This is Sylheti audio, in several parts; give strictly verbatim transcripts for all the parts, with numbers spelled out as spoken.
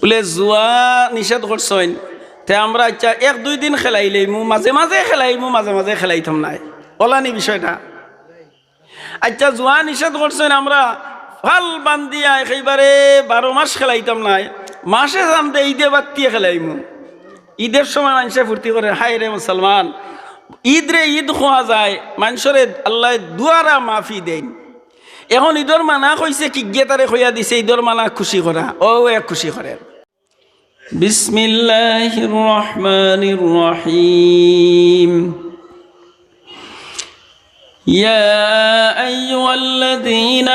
বুলে, "জুয়া নিষেধ করছইন, তে আমরা আচ্ছা এক দুই দিন খেলাইলাইমু, মাঝে মাঝে খেলাইমু, মাঝে মাঝে খেলাইতাম নায়।" অলানি বিষয়টা। আচ্ছা, জুয়া নিষেধ করছইন, আমরা ফাল বান্ধিয়া একেবারে বারো মাস খেলাইতাম নায়, মাসে চান্দে ইদে বাত্তিয়ে খেলাইমু। ইদর সময় মানষে ফুর্তি করে, হায় রে মুসলমান, ইদরে ইদ কওয়া যায়, মানষরে আল্লায় দুয়ারা মাফি দেইন। এখন ইদর মানা কইছে, কিগিয়ে তারে কইয়া দিছে ইদর মানা খুশি করা, অউ এক খুশি করের। بسم الله الرحمن الرحيم. يا أيها الذين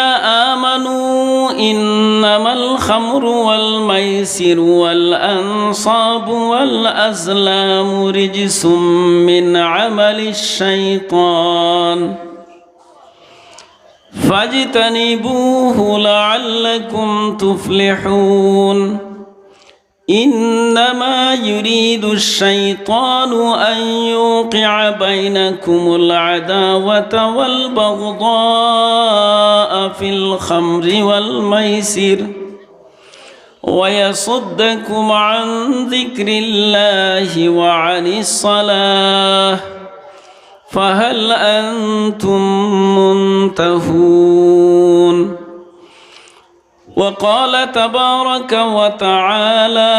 آمنوا إنما الخمر والميسر والأنصاب والأزلام رجس من عمل الشيطان فاجتنبوه لعلكم تفلحون. إنما يريد الشيطان أن يوقع بينكم العداوة والبغضاء في الخمر والميسر ويصدكم عن ذكر الله وعن الصلاة فهل أنتم منتهون؟ وقال تبارك وتعالى: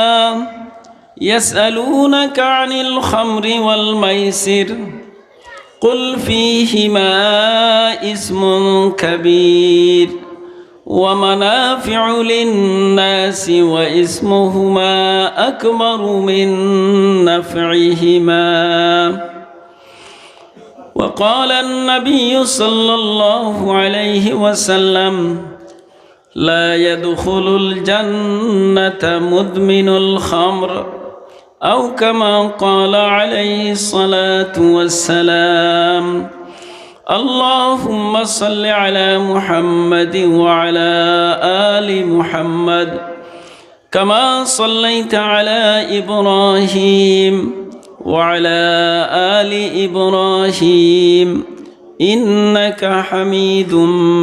يسألونك عن الخمر والميسر، قل فيهما إثم كبير ومنافع للناس وإثمهما أكبر من نفعهما. وقال النبي صلى الله عليه وسلم: لا يدخل الجنة مدمن الخمر، أو كما قال عليه الصلاة والسلام. اللهم صل على محمد وعلى آل محمد كما صليت على إبراهيم وعلى آل إبراهيم إنك حميد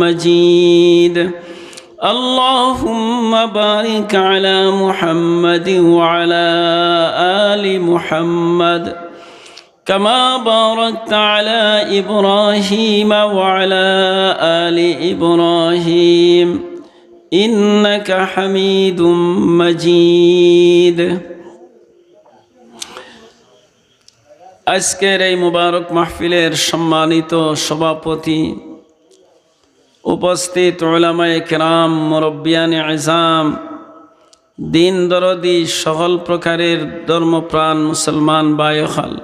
مجيد. اللهم بارك على محمد وعلى آل محمد كما باركت على إبراهيم وعلى آل إبراهيم إنك حميد مجيد. আজকের এই মুবারক মাহফিলের সম্মানিত সভাপতি, উপস্থিত উলামায়ে কেরাম, মুরব্বিয়ানে এজাম, দিন দরদি, সকল প্রকারের ধর্মপ্রাণ মুসলমান ভাই অকল,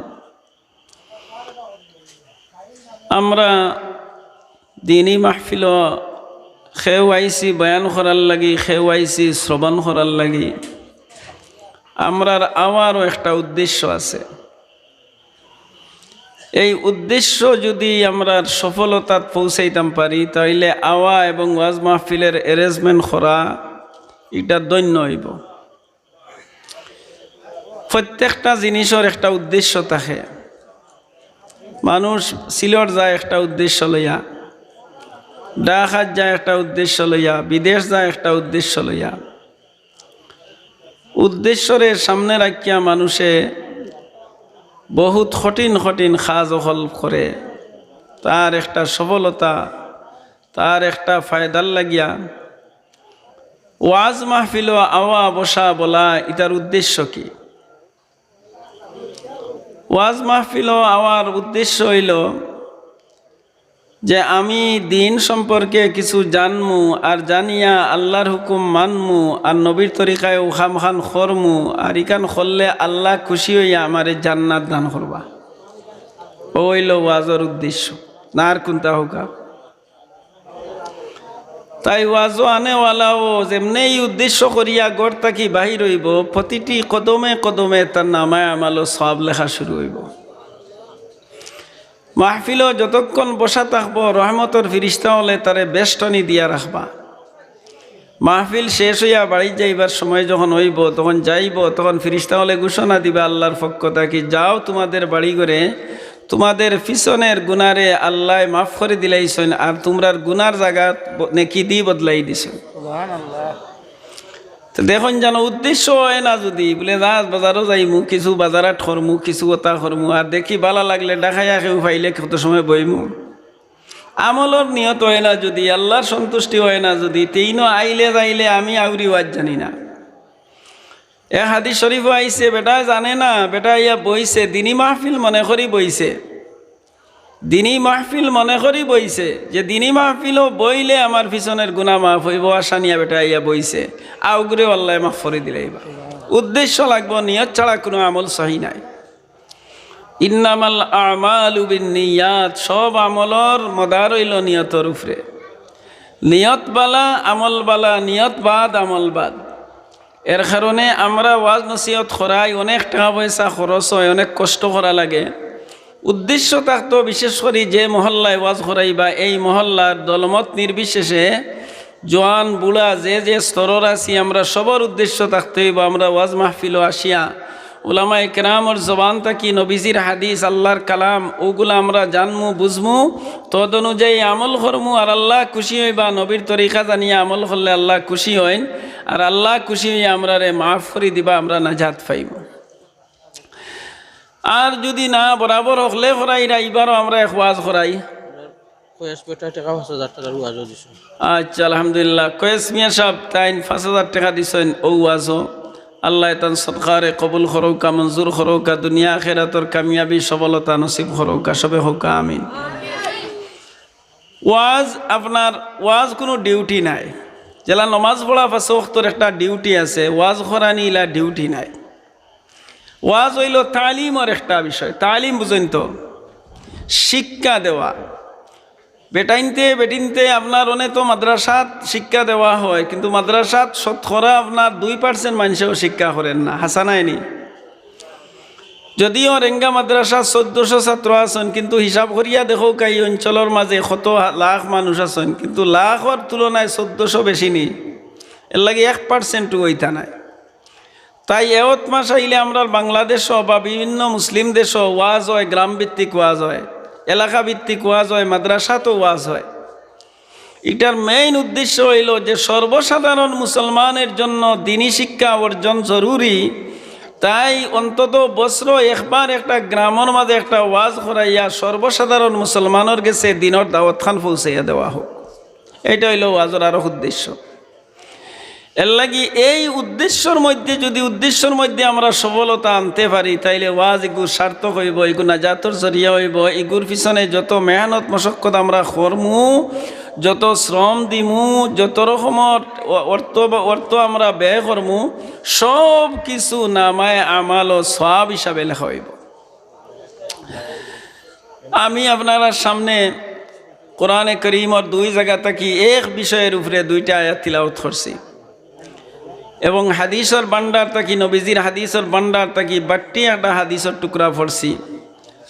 আমরা দিনী মাহফিলো কেউ আইছি বয়ান করার লাগি, কেউ আইছি শ্রবণ করার লাগি। আমরার আওয়ারও একটা উদ্দেশ্য আছে। এই উদ্দেশ্য যদি আমরার সফলতাত পৌঁছাইতাম পারি, তাইলে আওয়া এবং ওয়াজ মাহফিলের arrangement করা ইটা ধন্য অইবো। প্রত্যেকটা জিনিসর একটা উদ্দেশ্য থাকে। মানুষ সিলট যায় একটা উদ্দেশ্য লইয়া, ঢাকাত যায় একটা উদ্দেশ্য লইয়া, বিদেশ যায় একটা উদ্দেশ্য লইয়া। উদ্দেশ্যরে সামনে রাখিয়া মানুষে বহুত কঠিন কঠিন কাজ অকল করে। তার একটা সফলতা, তার একটা ফায়দার লাগিয়া ওয়াজ মাহফিলো আওয়া বসা বলা, ইটার উদ্দেশ্য কি? ওয়াজ মাহফিলো আওয়ার উদ্দেশ্য অইলো যে আমি দিন সম্পর্কে কিছু জানমু, আর জানিয়া আল্লার হুকুম মানমু, আর নবীর তরিকায় অউ কামখান করমু, আর ইখান করলে আল্লা খুশি অইয়া আমারে জান্নাত দান করবা। অউ অইলো ওয়াজর উদ্দেশ্য। না আর কুনটা অউক্কা? তাই ওয়াজো আনেওয়ালাও যেমনে ই উদ্দেশ্য করিয়া ঘর থাকি বাহির অইবো, প্রতিটি কদমে কদমে তার নামায়ে আমালো সওয়াব লেখা শুরু অইবো। মাহফিলো যতক্ষণ বসা থাকবো, রহমতর ফিরিস্তা অকলে তারে বেষ্টনী দিয়া রাখবা। মাহফিল শেষ অইয়া বাড়িত যাইবার সময় যখন অইবো, তখন যাইবো, তখন ফিরিস্তা অকলে ঘোষণা দিবা আল্লার পক্ষ থাকি, "যাও তুমাদের বাড়ি ঘরে, তুমাদের পিছনের গুনারে আল্লায় মাফ করি দিলাইছইন, আর তুমরার গুনার জাগাত ব-, নেকি দি বদলাই দিছইন।" সুবহানাল্লাহ। তো দেখইন যেন উদ্দেশ্য অয় না যুদি, বুলে, "যা, বাজারো যাইমু, কিছু বাজারহাট করমু, কিছু কথা করমু, আর দেখি বালা লাগলে ডাকাইয়া কেউ পাইলে কত সময় বইমু।" আমলর নিয়ত অয় না যুদি, আল্লার সন্তুষ্টি অয় না যুদি, তে ইনো আইলে যাইলে আমি আউরি ওয়াজ জানি না। এক হাদিস শরিফো আইছে, বেটায় জানে না, বেটায় আইয়া বইছে, দিনি মাহফিল মনে করি বইছে। দিনি মাহফিল মনে করি বইছে, যে দিনি মাহফিলো বইলে আমার পিছনের গুনা মাফ অইবো, আশা নিয়া বেটায় আইয়া বইছে, আউগুরেও আল্লায় মাফ করি দিলাইবা। উদ্দেশ্য লাগবো, নিয়ত ছাড়া কুনু আমল সহি নায়। ইন্নামাল আমালু বিন্নিয়াত, সব আমলর মদার অইলো নিয়তর উপরে। নিয়ত বালা, আমল বালা, নিয়ত বাদ, আমল বাদ। এর কারণে আমরা ওয়াজ নসিহত করাই, অনেক টেকা পয়সা খরচ অয়, অনেক কষ্ট করা লাগে। উদ্দেশ্য থাকতো, বিশেষ করি যে মহল্লায় ওয়াজ করাইবা, এই মহল্লার দলমত নির্বিশেষে জোয়ান বুড়া যে যে স্তরর আছি, আমরা সবর উদ্দেশ্য থাকতে অইবো আমরা ওয়াজ মাহফিলো আসিয়া উলামায়ে কেরামর জবান থাকি নবীজির হাদিস, আল্লার কালাম, অগুলা আমরা জানমু, বুঝমু, তদ অনুযায়ী আমল করমু। আর আল্লা খুশি অইবা, নবীর তরিকা জানিয়া আমল করলে আল্লা খুশি অইন, আর আল্লা খুশি অইয়া আমরারে মাফ করি দিবা, আমরা নাজাত পাইমু। আর যুদি না, বরাবর হকলে করাইরা, ইবারও আমরা এক ওয়াজ করাই। কয়েস বেটায় টেকা পাঁচ হাজার টেকার ওয়াজও দিছইন। আচ্ছা, আলহামদুলিল্লাহ। কয়েস মিয়া সাব তাইন পাঁচ হাজার টেকা দিছইন অউ ওয়াজও। আল্লায় তান সদকারে কবুল করউক্কা, মঞ্জুর করউক্কা, দুনিয়া আখেরাতর কামিয়াবি সফলতা নসিব করউক্কা। সবে কউক্কা আমিন। ওয়াজ আপনার, ওয়াজ কুনু duty নায়। যেলা নমাজ পড়া পাঁচ ওয়াক্তর একটা duty আছে, ওয়াজ করানি ইলা duty নায়। ওয়াজ অইলো তালিমর একটা বিষয়। তালিম বুঝইন তো? শিক্ষা দেওয়া। বেটাইন্তে, বেটিন্তে আপনার অনে তো মাদ্রাসাত শিক্ষা দেওয়া হয়, কিন্তু মাদ্রাসাত শতকরা আপনার দুই percent মানষেও শিক্ষা করের না। হাছা নায় নি? যদিও রেঙ্গা মাদ্রাসাত চৌদ্দশো ছাত্র আছইন, কিন্তু হিসাব করিয়া দেখউক্কা, ই অঞ্চলর মাঝে কত হা-, লাখ মানুষ আছইন, কিন্তু লাখর তুলনায় চৌদ্দশো বেশি নি। এরলাগি এক percent-ও অইতা নায়। তাই এওত মাস আইলে আমরার বাংলাদেশো বা বিভিন্ন মুসলিম দেশো ওয়াজ অয়, গ্রামভিত্তিক ওয়াজ অয়, এলাকাভিত্তিক ওয়াজ অয়, মাদ্রাসাতও ওয়াজ অয়। ইটার main উদ্দেশ্য অইলো যে সর্বসাধারণ মুসলমানের জন্য দিনী শিক্ষা অর্জন জরুরি। তাই অন্তত বছরো একবার একটা গ্রামর মাঝে একটা ওয়াজ করাইয়া সর্বসাধারণ মুসলমানর গেছে দিনর দাওয়াতখান পৌঁছাইয়া দেওয়া হউক, ইটা অইলো ওয়াজর আরক উদ্দেশ্য। এরলাগি এই উদ্দেশ্যর মধ্যে, যুদি উদ্দেশ্যর মধ্যে আমরা সফলতা আনতে পারি, তাইলে ওয়াজ ইগুর সার্থক অইবো, ইগু নাজাতর জরিয়া অইবো। ইগুর পিছনে যত মেহনত মশক্কত আমরা করমু, যত শ্রম দিমু, যত রকমর অ-, অর্থ বা-, অর্থ আমরা ব্যয় করমু, সব কিছু নামায়ে আমাল ও সওয়াব হিসাবে লেখা অইবো। আমি আপনারার সামনে কোরআনে করিমর দুই জাগা থাকি এক বিষয়র উপরে দুইটা আয়াত তিলাওয়াত করছি এবং হাদিসর ভান্ডার থাকি, নবীজির হাদিসর ভান্ডার থাকি বাট্টি একটা হাদিসর টুকরা পড়ছি।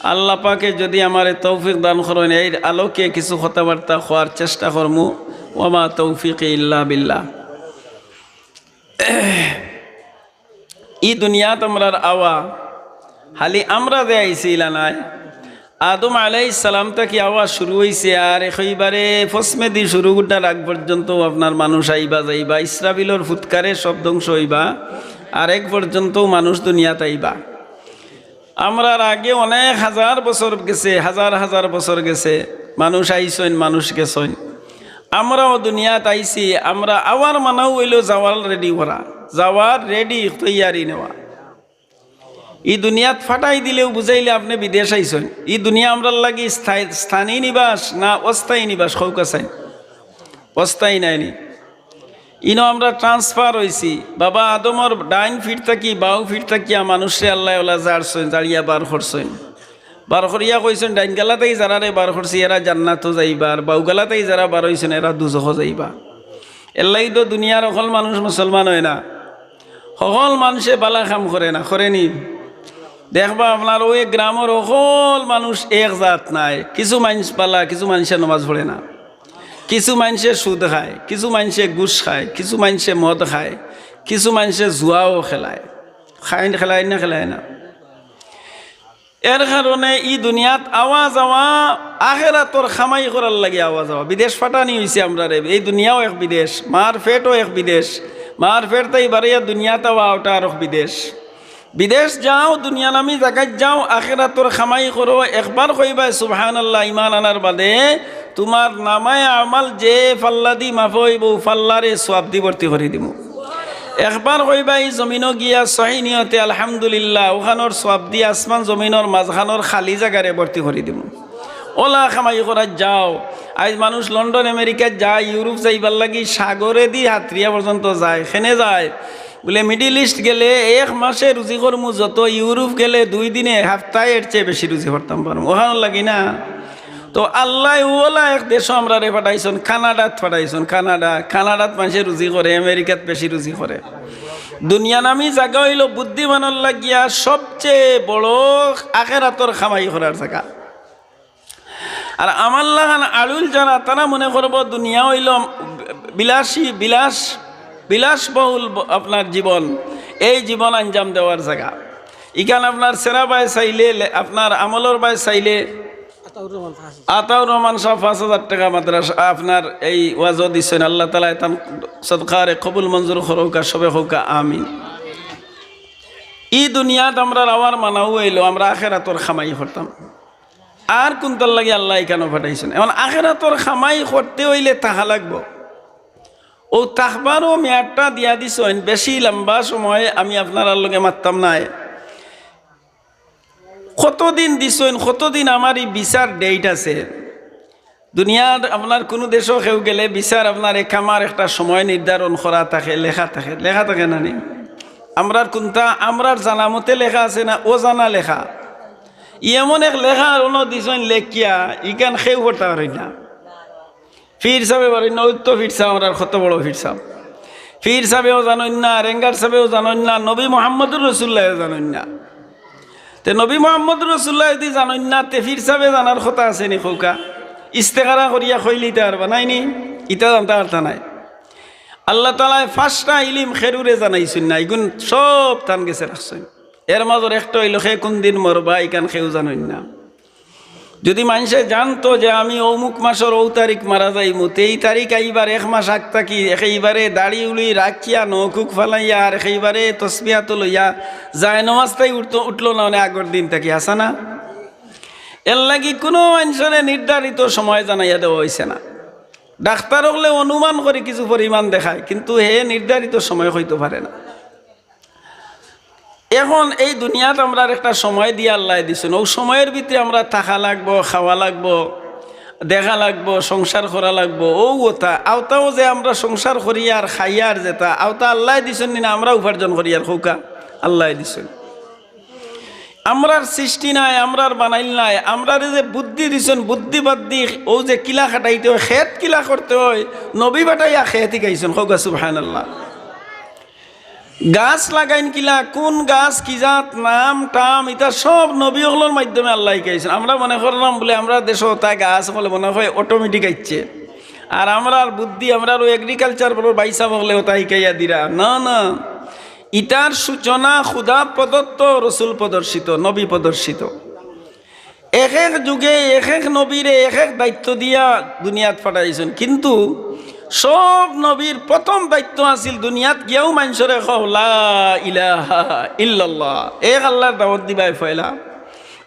আল্লাহ পাকে যুদি আমারে তৌফিক দান করইন, এর আলোকে কিছু কথাবার্তা কওয়ার চেষ্টা করমু। ওয়ামা তৌফিকি ইল্লা বিল্লাহ। ই দুনিয়াত আমরার আওয়া, খালি আমরা যে আইছি ইলা নায়। আদম আলাইহিস সালাম থাকি আওয়া শুরু অইছে, আর একেবারে ফসমেদি শুরু গুটার আগ পর্যন্ত আপনার মানুষ আইবা যাইবা, ইসরাফিলর ফুৎকারে সব ধ্বংস অইবা, আর আগ পর্যন্ত মানুষ দুনিয়াত আইবা। আমরার আগে অনেক হাজার বছর গেছে, হাজার হাজার বছর গেছে, মানুষ আইছইন, মানুষ গেছইন। আমরাও দুনিয়াত আইছি, আমরা আওয়ার মানেউ অইলো যাওয়ার ready করা, যাওয়ার ready তৈয়ারি নেওয়া। ই দুনিয়াত ফাটাই দিলেউ বুঝাইলে আপনে বিদেশ আইছইন। ই দুনিয়া আমরার লাগি স্থায়ী, স্থায়ী নিবাস না অস্থায়ী নিবাস? কউক্কা চাইন। অস্থায়ী নায় নি? ইনো আমরা transfer অইছি। বাবা আদমর ডাইন ফিট থাকি, বাউ ফিট থাকিয়া মানুষরে আল্লায় অলা জাড়ছইন, জাড়িয়া বার করছইন। বার করিয়া কইছইন, "ডাইন গালা থাকি যারারে বার করছি, এরা জান্নাতো যাইবা, আর বাউ গালা থাকি যারা বার অইছইন, এরা দুজখো যাইবা।" এরলাগি তো দুনিয়ার হকল মানুষ মুসলমান অয় না। হকল মানষে বালা কাম করে না, করে নি? দেখবা আপনার অউ গ্রামর হকল মানুষ এক জাত নায়। কিছু মানষ বালা, কিছু মানষে নমাজ পড়ে না। কিছু মানষে সুদ খায়, কিছু মানষে ঘুষ খায়, কিছু মানষে মদ খায়, কিছু মানষে জুয়াও খেলায়। খায়, খেলায় না, খেলায় না? এর কারণে ই দুনিয়াত আওয়া যাওয়া, আখেরাতর কামাই করার লাগি আওয়া যাওয়া। বিদেশ ফাটানি অইছে আমরারে। এই দুনিয়াও এক বিদেশ, মার পেটও এক বিদেশ, মার পেট থাকি বারইয়া দুনিয়াত আওয়া, ওটা আরক বিদেশ। বিদেশ যাও, দুনিয়ানামি জাগাত যাও, আখেরাতর কামাই করো। একবার কইবায় সুবহানাল্লাহ, ইমান আনার বাদে তুমার নামায়ে আমাল যে ফাল্লাদি মাপা অইবো, ফাল্লারে সওয়াবদি ভর্তি করি দিমু। একবার কইবায় ই জমিনো গিয়া সহি নিয়তে আলহামদুলিল্লাহ, অখানোর সওয়াবদি আসমান জমিনর মাজখানোর খালি জাগারে ভর্তি করি দিমু। অলা কামাই করাত যাও। আইজ মানুষ লন্ডন আমেরিকাত যায়, ইউরোপ যাইবার লাগি সাগরেদি হাতরিয়া পর্যন্ত যায়। কেনে যায়? বুলে, মিডল ইস্ট গেলে এক মাসে রুজি করমু যত, ইউরোপ গেলে দুই দিনে, হাপ্তায় এর চেয়ে বেশি রুজি করতাম পারমু। অখানোর লাগি না? তো আল্লায় অলা এক দেশো আমরারে পাঠাইছইন, কানাডাত পাঠাইছইন। কানাডা, কানাডাত মানষে রুজি করে, আমেরিকাত বেশি রুজি করে। দুনিয়ানামি জাগা অইলো বুদ্ধিমানর লাগিয়া সবচেয়ে বড় আখেরাতর কামাই করার জাগা। আর আমার লাখান আড়ুইল যারা, তারা মনে করবো দুনিয়া অইলো বিলাসী, বিলাস, বিলাসবহুল ব-, আপনার জীবন, এই জীবন আঞ্জাম দেওয়ার জাগা। ইখান আপনার সেরা বায় চাইলে, লে-, আপনার আমলর বায় চাইলে, আতাউর রহমান পাঁচ হাজার। আতাউর রহমান সাহেব পাঁচ হাজার টেকা মাদ্রাসা আপনার এই ওয়াজো দিছইন, আল্লাহ তাআলায় তান সদকারে কবুল মঞ্জুর করউক্কা, সবে কউক্কা আমিন। ই দুনিয়াত আমরার আওয়ার মানাউ অইলো আমরা আখেরাতর কামাই করতাম। আর কুনটার লাগি আল্লায় ইখানো পাঠাইছইন? এখন আখেরাতর কামাই করতে অইলে থাকা লাগবো। অউ থাকবারও মেয়াদটা দিয়া দিছইন, বেশি লম্বা সময় আমি আপনারার লগে মাততাম নায়। কতদিন দিছইন, কতদিন আমার ই ভিসার date আছে? দুনিয়ার আপনার কুনু দেশো কেউ গেলে ভিসার আপনার একামার একটা সময় নির্ধারণ করা থাকে, লেখা থাকে, লেখা থাকে না নি? আমরার কুনটা, আমরার জানা মতে লেখা আছে না অজানা লেখা? ই এমন এক লেখা অনো দিছইন লেখিয়া, ইখান কেউ পড়তা পারইন না। পীর সাবে পারইন না, অউ তো পীর সাব, আমরার কত বড় পীর সাব। পীর সাবেও জানইন না, রেঙ্গার সাবেও জানইন না, নবী মুহাম্মদুর রাসূলুল্লায়ও জানইন না। তে নবী মুহাম্মদুর রাসূলুল্লায় যুদি জানইন না, তে পীর সাবে জানার কথা আছে নি কউক্কা? ইস্তেখারা করিয়া কইলিতা পারবা নায় নি? ইতা জানতা পারতা নায়। আল্লাহ তাআলায় পাঁচটা ইলিম কেউরে জানাইছইন না, ইগুন সব তান গেছে রাখছইন। এর মাজর একটা অইলো কে কুনদিন মরবা, ইখান কেউ জানইন না। যুদি মানষে জানতো যে আমি অমুক মাসর অউ তারিখ মারা যাইমু, তে ই তারিখ আইবার এক মাস আগ থাকি একেবারে দাড়ি উড়ি রাখিয়া, নখ-উখ ফালাইয়া, আর একেবারে তসবিহাত লইয়া যায় নমাজ থাকি উঠতো, উঠলো না অনে আগর দিন থাকি, হাছা না? এরলাগি কুনু মানষরে নির্ধারিত সময় জানাইয়া দেওয়া অইছে না। ডাক্তার অকলে অনুমান করি কিছু পরিমাণ দেখায়, কিন্তু হে নির্ধারিত সময় কইতো পারে না। এখন এই দুনিয়াত আমরার একটা সময় দিয়া আল্লায় দিছইন, অউ সময়র ভিতরে আমরা থাকা লাগবো, খাওয়া লাগবো, দেখা লাগবো, সংসার করা লাগবো। অউ অতা, অতাও যে আমরা সংসার করিয়ার খাইয়ার যেটা, অতা আল্লায় দিছইন নি না আমরা উপার্জন করিয়ার কউক্কা? আল্লায় দিছইন। আমরার সৃষ্টি নায়, আমরার বানাইল নায়, আমরারে যে বুদ্ধি দিছইন, বুদ্ধি বাদ দি অউ যে কিলা খাটাইতে অয়, খেত কিলা করতে অয়, নবী পাঠাইয়া খেত হিকাইছইন, কউক্কা সুবহানাল্লাহ। গাছ লাগাইন কিলা, কুন গাছ, কি জাত, নাম টাম, ইতা সব নবী অকলর মাধ্যমে আল্লায় হিকাইছইন। আমরা মনে করলাম বুলে আমরার দেশো অতা গাছ অকলে মনে অয় automatic আইছে, আর আমরার বুদ্ধি, আমরার অউ agriculture board-র ভাইসাব অকলে অতা হিকাইয়া দিরা। না, না, ইতার সূচনা খুদা প্রদত্ত, রসুল প্রদর্শিত, নবী প্রদর্শিত। এক এক যুগে এক এক নবীরে এক এক দায়িত্ব দিয়া দুনিয়াত পাঠাইছইন, কিন্তু সব নবীর প্রথম দায়িত্ব আছিল দুনিয়াত গিয়াউ মানষরে কও, লা ইলাহা ইল্লাল্লাহ, এক আল্লাহর দাওয়াত দিবায় পয়লা।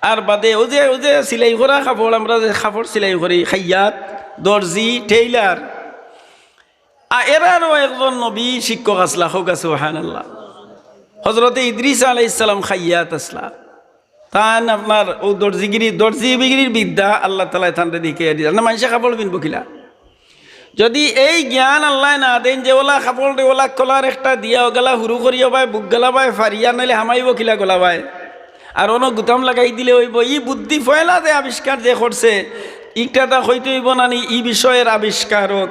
আর বাদে অউ যে, অউ যে সিলাই করা কাপড়, আমরা যে কাপড় সিলাই করি, খাইয়াত, দর্জি, tailor, আ, এরারও একজন নবী শিক্ষক আছলা, কউক্কা সুবহানাল্লাহ। হজরতে ইদ্রিস আলাইহিস সালাম খাইয়াত আছলা। তান আপনার অউ দর্জিগিরি, দর্জিগিরির বিদ্যা আল্লাহ তাআলায় তানরে হিকাইয়া দিছইন। না, মানষে কাপড় পিনবো কিলা? যুদি এই জ্ঞান আল্লায় না দেইন যে অলা কাপড়রে অলা colour একটা দিয়া অউ গলা হুরু করিও বায়, বুক গলা বায়, ফারিয়া নাইলে হামাইবো কিলা গলা বায়? আর অনো গুতাম লাগাই দিলে অইবো। ই বুদ্ধি পয়লা যে আবিষ্কার যে করছে, ইটা তা কইতে অইবো না নি, ই বিষয়ের আবিষ্কারক।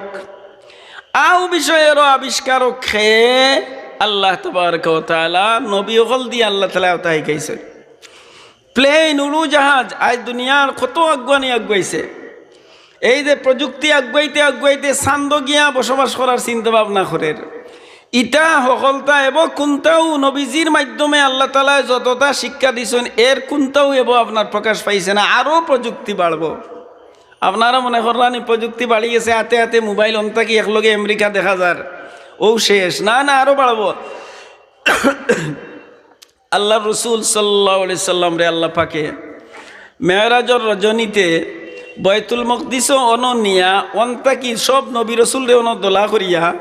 অউ বিষয়েরও আবিষ্কারক কে? আল্লাহ তাবারাকা ওয়া তাআলা। নবী অকল দি আল্লাহ তাআলায় অতা হিকাইছইন। Plane, উড়োজাহাজ, আইজ দুনিয়ার কত আগুয়ানি আগুয়াইছে। এই যে প্রযুক্তি আগুয়াইতে আগুয়াইতে চান্দো গিয়া বসবাস করার চিন্তা ভাবনা করের, ইতা হকলতা এবো কুনটাউ নবীজির মাধ্যমে আল্লাহ তাআলায় যতটা শিক্ষা দিছইন, এর কুনটাউ এবো আপনার প্রকাশ পাইছে না। আরো প্রযুক্তি বাড়বো। আপনারা মনে কররা নি প্রযুক্তি বাড়ি গেছে, আতে আতে mobile অন থাকি একলগে আমেরিকা দেখা যার, ও শেষ না, না, আরো বাড়াবো। আল্লাহর রসুল সাল্লাল্লাহু আলাইহি সাল্লামরে আল্লাহ পাকে মেরাজর রজনীতে বায়তুল মকদিসো অনো নিয়া, অন থাকি সব নবী রসুলরে অনো দলা করিয়া,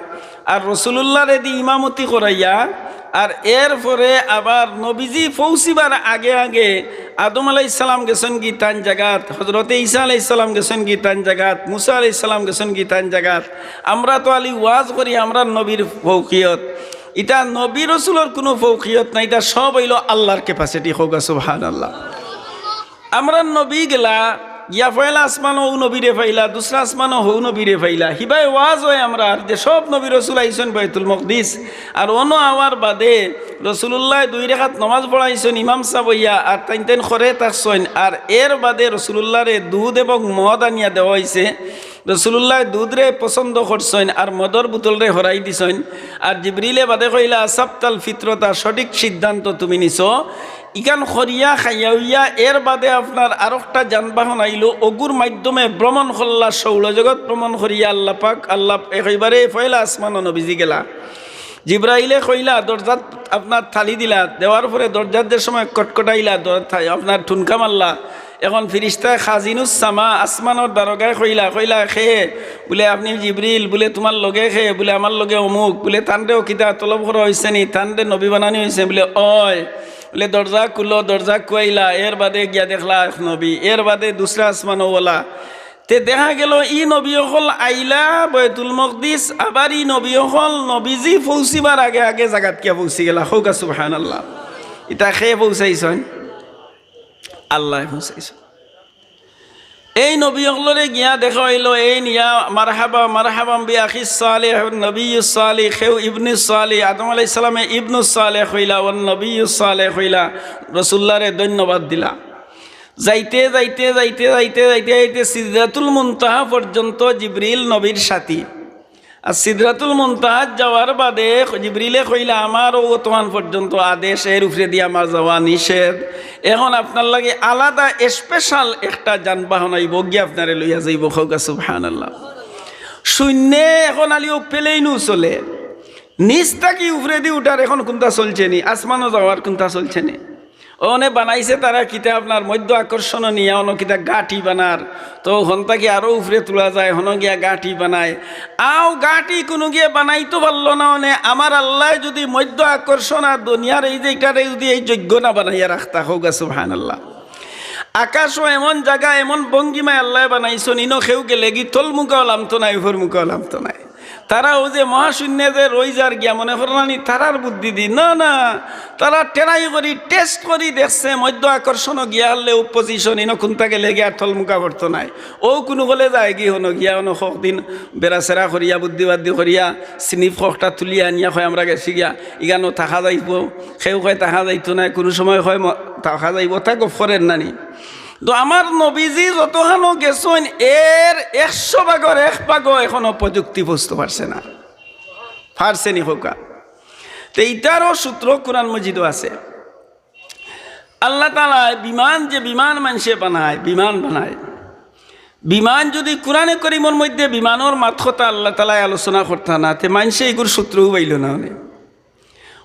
আর রসুলুল্লাহরে দি ইমামতি করাইয়া, আর এরপরে আবার নবীজি পৌঁছিবার আগে আগে আদম আলাইহিস সালাম গেছইন গি তান জাগাত, হজরতে ঈসা আলাইহিস সালাম গেছইন গি তান জাগাত, মুসা আলাইহিস সালাম গেছইন গি তান জাগাত। আমরা তো আলি ওয়াজ করি আমরার নবীর ফৌকিয়ত, ইটা নবী রসুলর কুনু ফৌকিয়ত নাই, ইটা সব অইলো আল্লাহর capacity। কউক্কা সুবহানাল্লাহ। আমরার নবী গেলা গিয়া পয়লা আসমানো অউ নবীরে পাইলা, দুসরা আসমানো হউ নবীরে পাইলা। হিবায় ওয়াজ অয় আমরার যে সব নবী রসুল আইছইন বায়তুল মকদিস, আর অনো আওয়ার বাদে রসুলুল্লায় দুই রেকাত নমাজ পড়াইছইন ইমাম সাব অইয়া, আর তাইন তাইন করে থাকছইন। আর এর বাদে রসুলুল্লারে দুধ এবং মদ আনিয়া দেওয়া অইছে। রসুলুল্লায় দুধরে পছন্দ করছইন আর মদর বোতলরে হরাই দিছইন। আর জিবরিলে বাদে কইলা, "আসাবতাল ফিতরতা, সঠিক সিদ্ধান্ত তুমি নিছো।" ইখান করিয়া খাইয়া অইয়া এর বাদে আপনার আরোকটা যানবাহন আইলো, অগুর মাধ্যমে ভ্রমণ করলা, সৌরজগৎ ভ্রমণ করিয়া আল্লাহ পাক, আল্লাহ একেবারে পয়লা আসমানো নবীজি গেলা। জিব্রাইলে কইলা, দরজাত আপনার তালি দিলা, দেওয়ার পরে দরজাত যে সময় কটকটাইলা, দর-, থা-, আপনার ঠুনকা মারলা। এখন ফিরিস্তায় খাজিনুস সামা, আসমানর দারোগায় কইলা, কইলা, "কে?" বুলে, "আপনি জিব্রিল।" বুলে, "তুমার লগে কে?" বুলে, "আমার লগে অমুক।" বুলে, "তানরেও কিতা তলব করা অইছে নি? তানরে নবী বানানি অইছে?" বুলে, "অয়।" বুলে, "দরজা খুলো।" দরজা খুয়াইলা, এর বাদে গিয়া দেখলা এক নবী, এর বাদে দুসরা আসমানো অলা। তে দেখা গেল ই নবী অকল আইলা বায়তুল মকদিস, আবার ই নবী অকল নবীজি পৌঁছিবার আগে আগে জাগাত গিয়া পৌঁছি গেলা। কউক্কা সুবহানাল্লাহ। ইতা কে পৌঁছাইছইন? আল্লায় পৌঁছাইছইন। এই নবী অকলরে গিয়া দেখা অইলো, এইন ইয়া মারহাবা, মারহাবাম বি আখিস সালিহ, নবিয়্যুস সালিহ, কেউ ইবনুস সালিহ, আদম আলাইহিস সালামে ইবনুস সালিহ কইলা, অন নবিয়্যুস সালিহ কইলা, রসুলুল্লারে ধন্যবাদ দিলা। যাইতে, যাইতে, যাইতে, যাইতে, যাইতে, যাইতে সিদরাতুল মুনতাহা পর্যন্ত জিবরিল নবীর সাথী। আর সিদরাতুল মুনতাহাত যাওয়ার বাদে জিবরিলে কইলা, "আমারও অতখান পর্যন্ত আদেশ, এর উপরেদি আমার যাওয়া নিষেধ। এখন আপনার লাগি আলাদা special একটা যানবাহন আইবো, গিয়া আপনারে লইয়া যাইবো।" কউক্কা সুবহানাল্লাহ। শূন্যে এখন আলিও প্লেনও চলে, নিচ থাকি উপরেদি উঠার এখন কুন্তা চলছে নি, আসমানো যাওয়ার কুন্তা চলছে নি। অনে বানাইছে তারা কিতা আপনার মধ্য আকর্ষণ নিয়া অনো কিতা গাটি বানার, তো হন থাকি আরো উপরে তুলা যায়, হনো গিয়া গাটি বানায়। আও গাটি কুনু গিয়া বানাইতো পারলো না, অনে আমার আল্লায় যুদি মধ্য আকর্ষণ আর দুনিয়ার এই যে ইটারে যুদি এই যোগ্য না বানাইয়া রাখতা, কউক্কা সুবহানাল্লাহ। আকাশও এমন জাগা, এমন ভঙ্গিমায় আল্লায় বানাইছইন, ইনো কেউ গেলেগি তলমুখাও লামতো নায়, উপরমুখাও লামতো নায়। তারা অউ যে মহাশূন্যে যে রই যার গিয়া মনে কররানি তারার বুদ্ধি দি, না, না, তারা try করি, test করি দেখছে, মধ্য আকর্ষণও গিয়া হারলে অউ position, ইনো কুন্তা গেলেগি আর তলমুখা পড়তো নায়। অউ কুনু কলে যায়গি হনো গিয়া, হনো কতদিন বেড়াছেড়া করিয়া, বুদ্ধিবাদ্দি করিয়া, স্লিপ ককটা তুলিয়া আনিয়া কয়, "আমরা গেছি গিয়া, ইখানো থাকা যাইবো।" কেউ কয়, "থাকা যাইতো নায়।" কুনু সময় কয়, "ম-, থাকা যাইবো।" তা গফ করের না নি? তো আমার নবীজি যতখানো গেছইন, এর একশো ভাগর এক ভাগও এখনো প্রযুক্তি পৌঁছতো পারছে না, পারছে নি কউক্কা। তে ইতারও সূত্র কোরআন মজিদও আছে। আল্লাহ তাআলায় বিমান, যে বিমান মানষে বানায়, বিমান বানায়, বিমান যুদি কোরআনে করিমর মধ্যে বিমানর মাত কথা আল্লাহ তাআলায় আলোচনা করতা না, তে মানষে ইগুর সূত্রও পাইলো না অনে।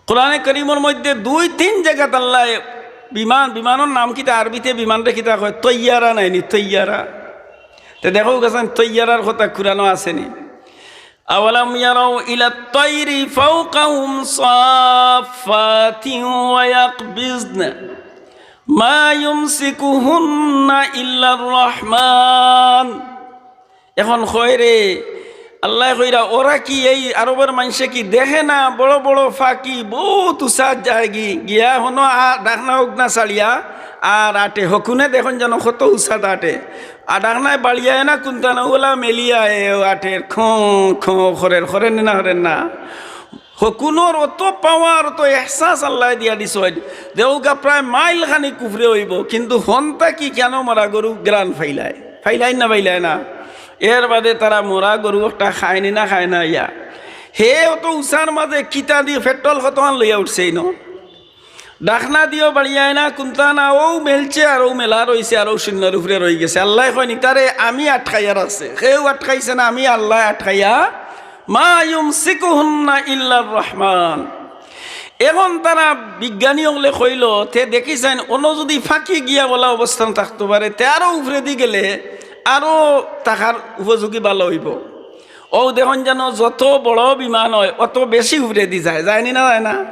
কোরআনে করিমর মধ্যে দুই তিন জাগাত আল্লায় বিমান, বিমানর নাম কিতা আরবিতে, বিমানরে কিতা কয়? তৈয়ারা নায় নি, তৈয়ারা। তে দেখউক্কা চাইন, তৈয়ারার কথা কোরআনো আছে নি? আওয়ালাম ইয়ারাউ ইলাত তাইরি ফাওকাহুম সাফফাতিন ওয়া ইয়াকবিজন মা ইউমসিকুহুন্না ইল্লার রহমান। এখন কয় রে, আল্লায় কইরা, ওরা কি, এই আরবর মানষে কি দেখে না বড় বড় পাখি বউত উচাত যায়গি, গিয়া হনো আ-, ডাকনা উগনা ছাড়িয়া আর আটে, হকুনে দেখইন যেন কত উচাত আটে। আর ডাকনায় বাড়িয়ায় না কুন্তা না, ওলা মেলিয়া এ আটের, খোঁ খোঁ করের, করের নি না, করের না? হকুনর অত power, অত এহসাস আল্লায় দিয়া দিছইন, দেখউক্কা প্রায় মাইল খানিক উপরে অইবো, কিন্তু হন থাকি কেনো মরা গরু ঘ্রাণ ফাইলায়, ফাইলায় না, ফাইলায় না? এর বাদে তারা মরা গরু একটা খায় নি না, খায় না ইয়া? হে অত উচার মাঝে কিতা দি পেট্রোল কতখান লইয়া উঠছে ইনো? ডাকনা দিও বাড়িয়ায় না, কুন্তা না, অউ মেলছে আর অউ মেলা রইছে আর অউ শূন্যর উপরে রইগেছে। আল্লায় কইন, "ইতারে আমি আটকাইয়া রাখছি।" কেউ আটকাইছে না, আমি আল্লায় আটকাইয়া মা ইউমসিকুহুন্না ইল্লার রহমান। এখন তারা বিজ্ঞানী অকলে কইলো, তে দেখিছইন, অনো যুদি ফাকি গিয়া অলা অবস্থান থাকতো পারে, তে আরো উপরেদি গেলে আরো থাকার উপযোগী ভালা অইবো। অউ দেখইন যেন যত বড় বিমান অয়, অত বেশি উপরেদি যায়, যায়নি না, যায় না?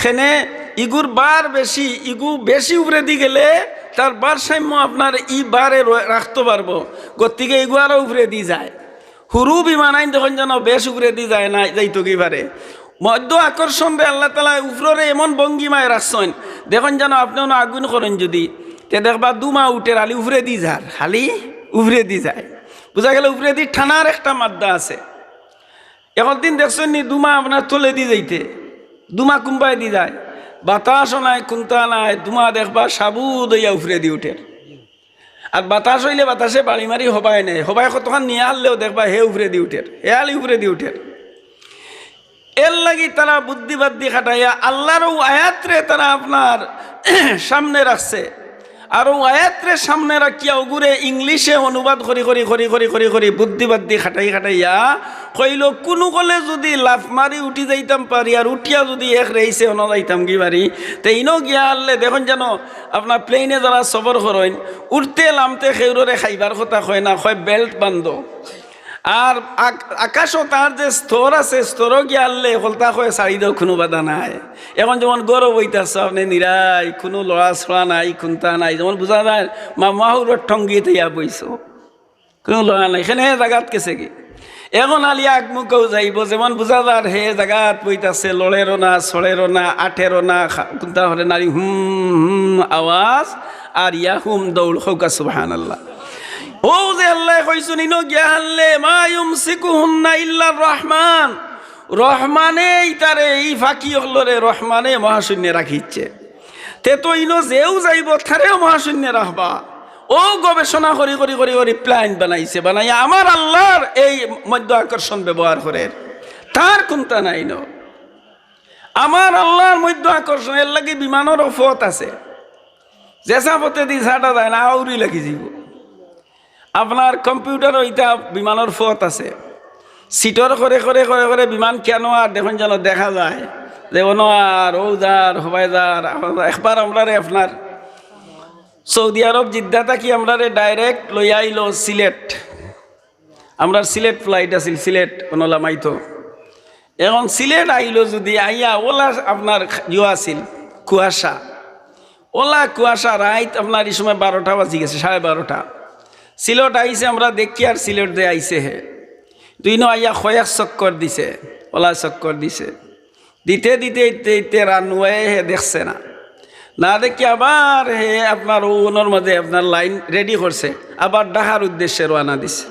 কেনে ইগুর ভার বেশি, ইগু বেশি উপরেদি গেলে তার ভারসাম্য আপনার ই ভারে র-, রাখতো পারবো, গতিকে ইগু আরো উপরেদি যায়। হুরু বিমানাইন দেখইন যেন বেশ উপরেদি যায় না, যাইতো কি পারে। মধ্য আকর্ষণরে আল্লাহ তাআলায় উপররে এমন ভঙ্গিমায় রাখছইন, দেখইন যেন আপনে অনো আগুন করইন যুদি, তে দেখবা ধুমা উঠের, খালি উপরেদি যার, খালি উপরেদি যায়। বুঝা গেল, উপরেদি টানার একটা মাদ্দা আছে। একদিন দেখছইন নি ধুমা আপনার তলেদি যাইতে, ধুমা কুনবায়দি যায়, বাতাসও নাই, কুন্তা নাই, ধুমা দেখবা সাবুদ অইয়া উপরেদি উঠের। আর বাতাস অইলে বাতাসে বাড়ি মারি হবায় নেয়, হবায় কতখান নিয়া হারলেও দেখবা হে উপরেদি উঠের, হে খালি উপরেদি উঠের। এরলাগি তারা বুদ্ধিবাদ্দি খাটাইয়া আল্লার অউ আয়াতরে তারা আপনার সামনে রাখছে। আর অউ আয়াতরে সামনে রাখিয়া অগুরে ইংলিশে অনুবাদ করি, করি, করি, করি, করি, করি, বুদ্ধিবাদ্দি খাটাই, খাটাইয়া কইলো, কুনু কলে যুদি লাফ মারি উঠি যাইতাম পারি, আর উঠিয়া যুদি এক রেইসে অনো যাইতাম কি পারি, তে ইনো গিয়া হারলে দেখইন যেন আপনার প্লেনে যারা সফর করইন, উঠতে লামতে কেউররে খাইবার কথা কয় না, কয় বেল্ট বান্ধো। আর আক-, আকাশও তার যে স্তর আছে, স্তরও গিয়া হারলে হকলতা কয় ছাড়ি দেও, কুনু বাধা নাই। এখন যেমন ঘরো বইতাছো আপনে নিরাই, কুনু লড়াচড়া নাই, কুন্তা নাই, যেমন বুঝা যায় মামাহুরর ঠঙ্গিত ইয়া বইছো, কুনু লড়া নাই, কেনে হে জাগাত গেছেগি। এখন খালি আগ মুখেও যাইবো, যেমন বুঝা যার হে জাগাত বইতাছে, লড়েরও না, ছড়েরও না, আটেরও না, খা-, কুন্তা হরে নারী হুম হুম আওয়াজ, আর ইয়া হুম দৌড়, কউক্কা সুবহানাল্লাহ। অউ যে আল্লায় কইছইন, ইনো গিয়া হারলে, মা ইউমসিকুহুন্না ইল্লার রহমান। রহমানে ইতারে, ই ফাকি অকলরে রহমানে মহাশূন্যে রাখিছে। তে তো ইনো যেউ যাইবো, তারেও মহাশূন্যে রাখবা। অউ গবেষণা করি, করি, করি, করি প্লেন বানাইছে, বানাইয়া আমার আল্লার এই মধ্য আকর্ষণ ব্যবহার করের। তার কুন্তা নাই ন। আমার আল্লার মধ্য আকর্ষণ, এরলাগি বিমানরও পথ আছে। যেছা পথেদি ছাটা যায় না, আউরি লাগি যাইবো। আপনার কম্পিউটারও ইতা বিমানর পথ আছে। সিটর করে করে করে করে বিমান কেনে আর দেখইন যেন দেখা যায় যে অনো আর, অউ যার, হবায় যার। একবার আমরারে আপনার সৌদি আরব জিদ্দা থাকি আমরারে direct লইয়া আইলো সিলেট। আমরার সিলেট flight আছিল, সিলেট অনো লামাইতো। এখন সিলেট আইলো যুদি আইয়া অলা আপনার ইয়ো আছিল, কুয়াশা। অলা কুয়াশা, রাইত আপনার ই সময় বারোটা বাজি গেছে, সাড়ে বারোটা। সিলেট আইছে, আমরা দেখি আর সিলেট যে আইছে হে। দুইনো আইয়া কয়েক চক্কর দিছে, অলা চক্কর দিছে। দিতে দিতে দিতে দিতে রানওয়ে হে দেখছে না। না দেখি আবার হে আপনার অউ অনর মাঝে আপনার লাইন ready করছে, আবার ঢাকার উদ্দেশ্যে রওয়ানা দিছে।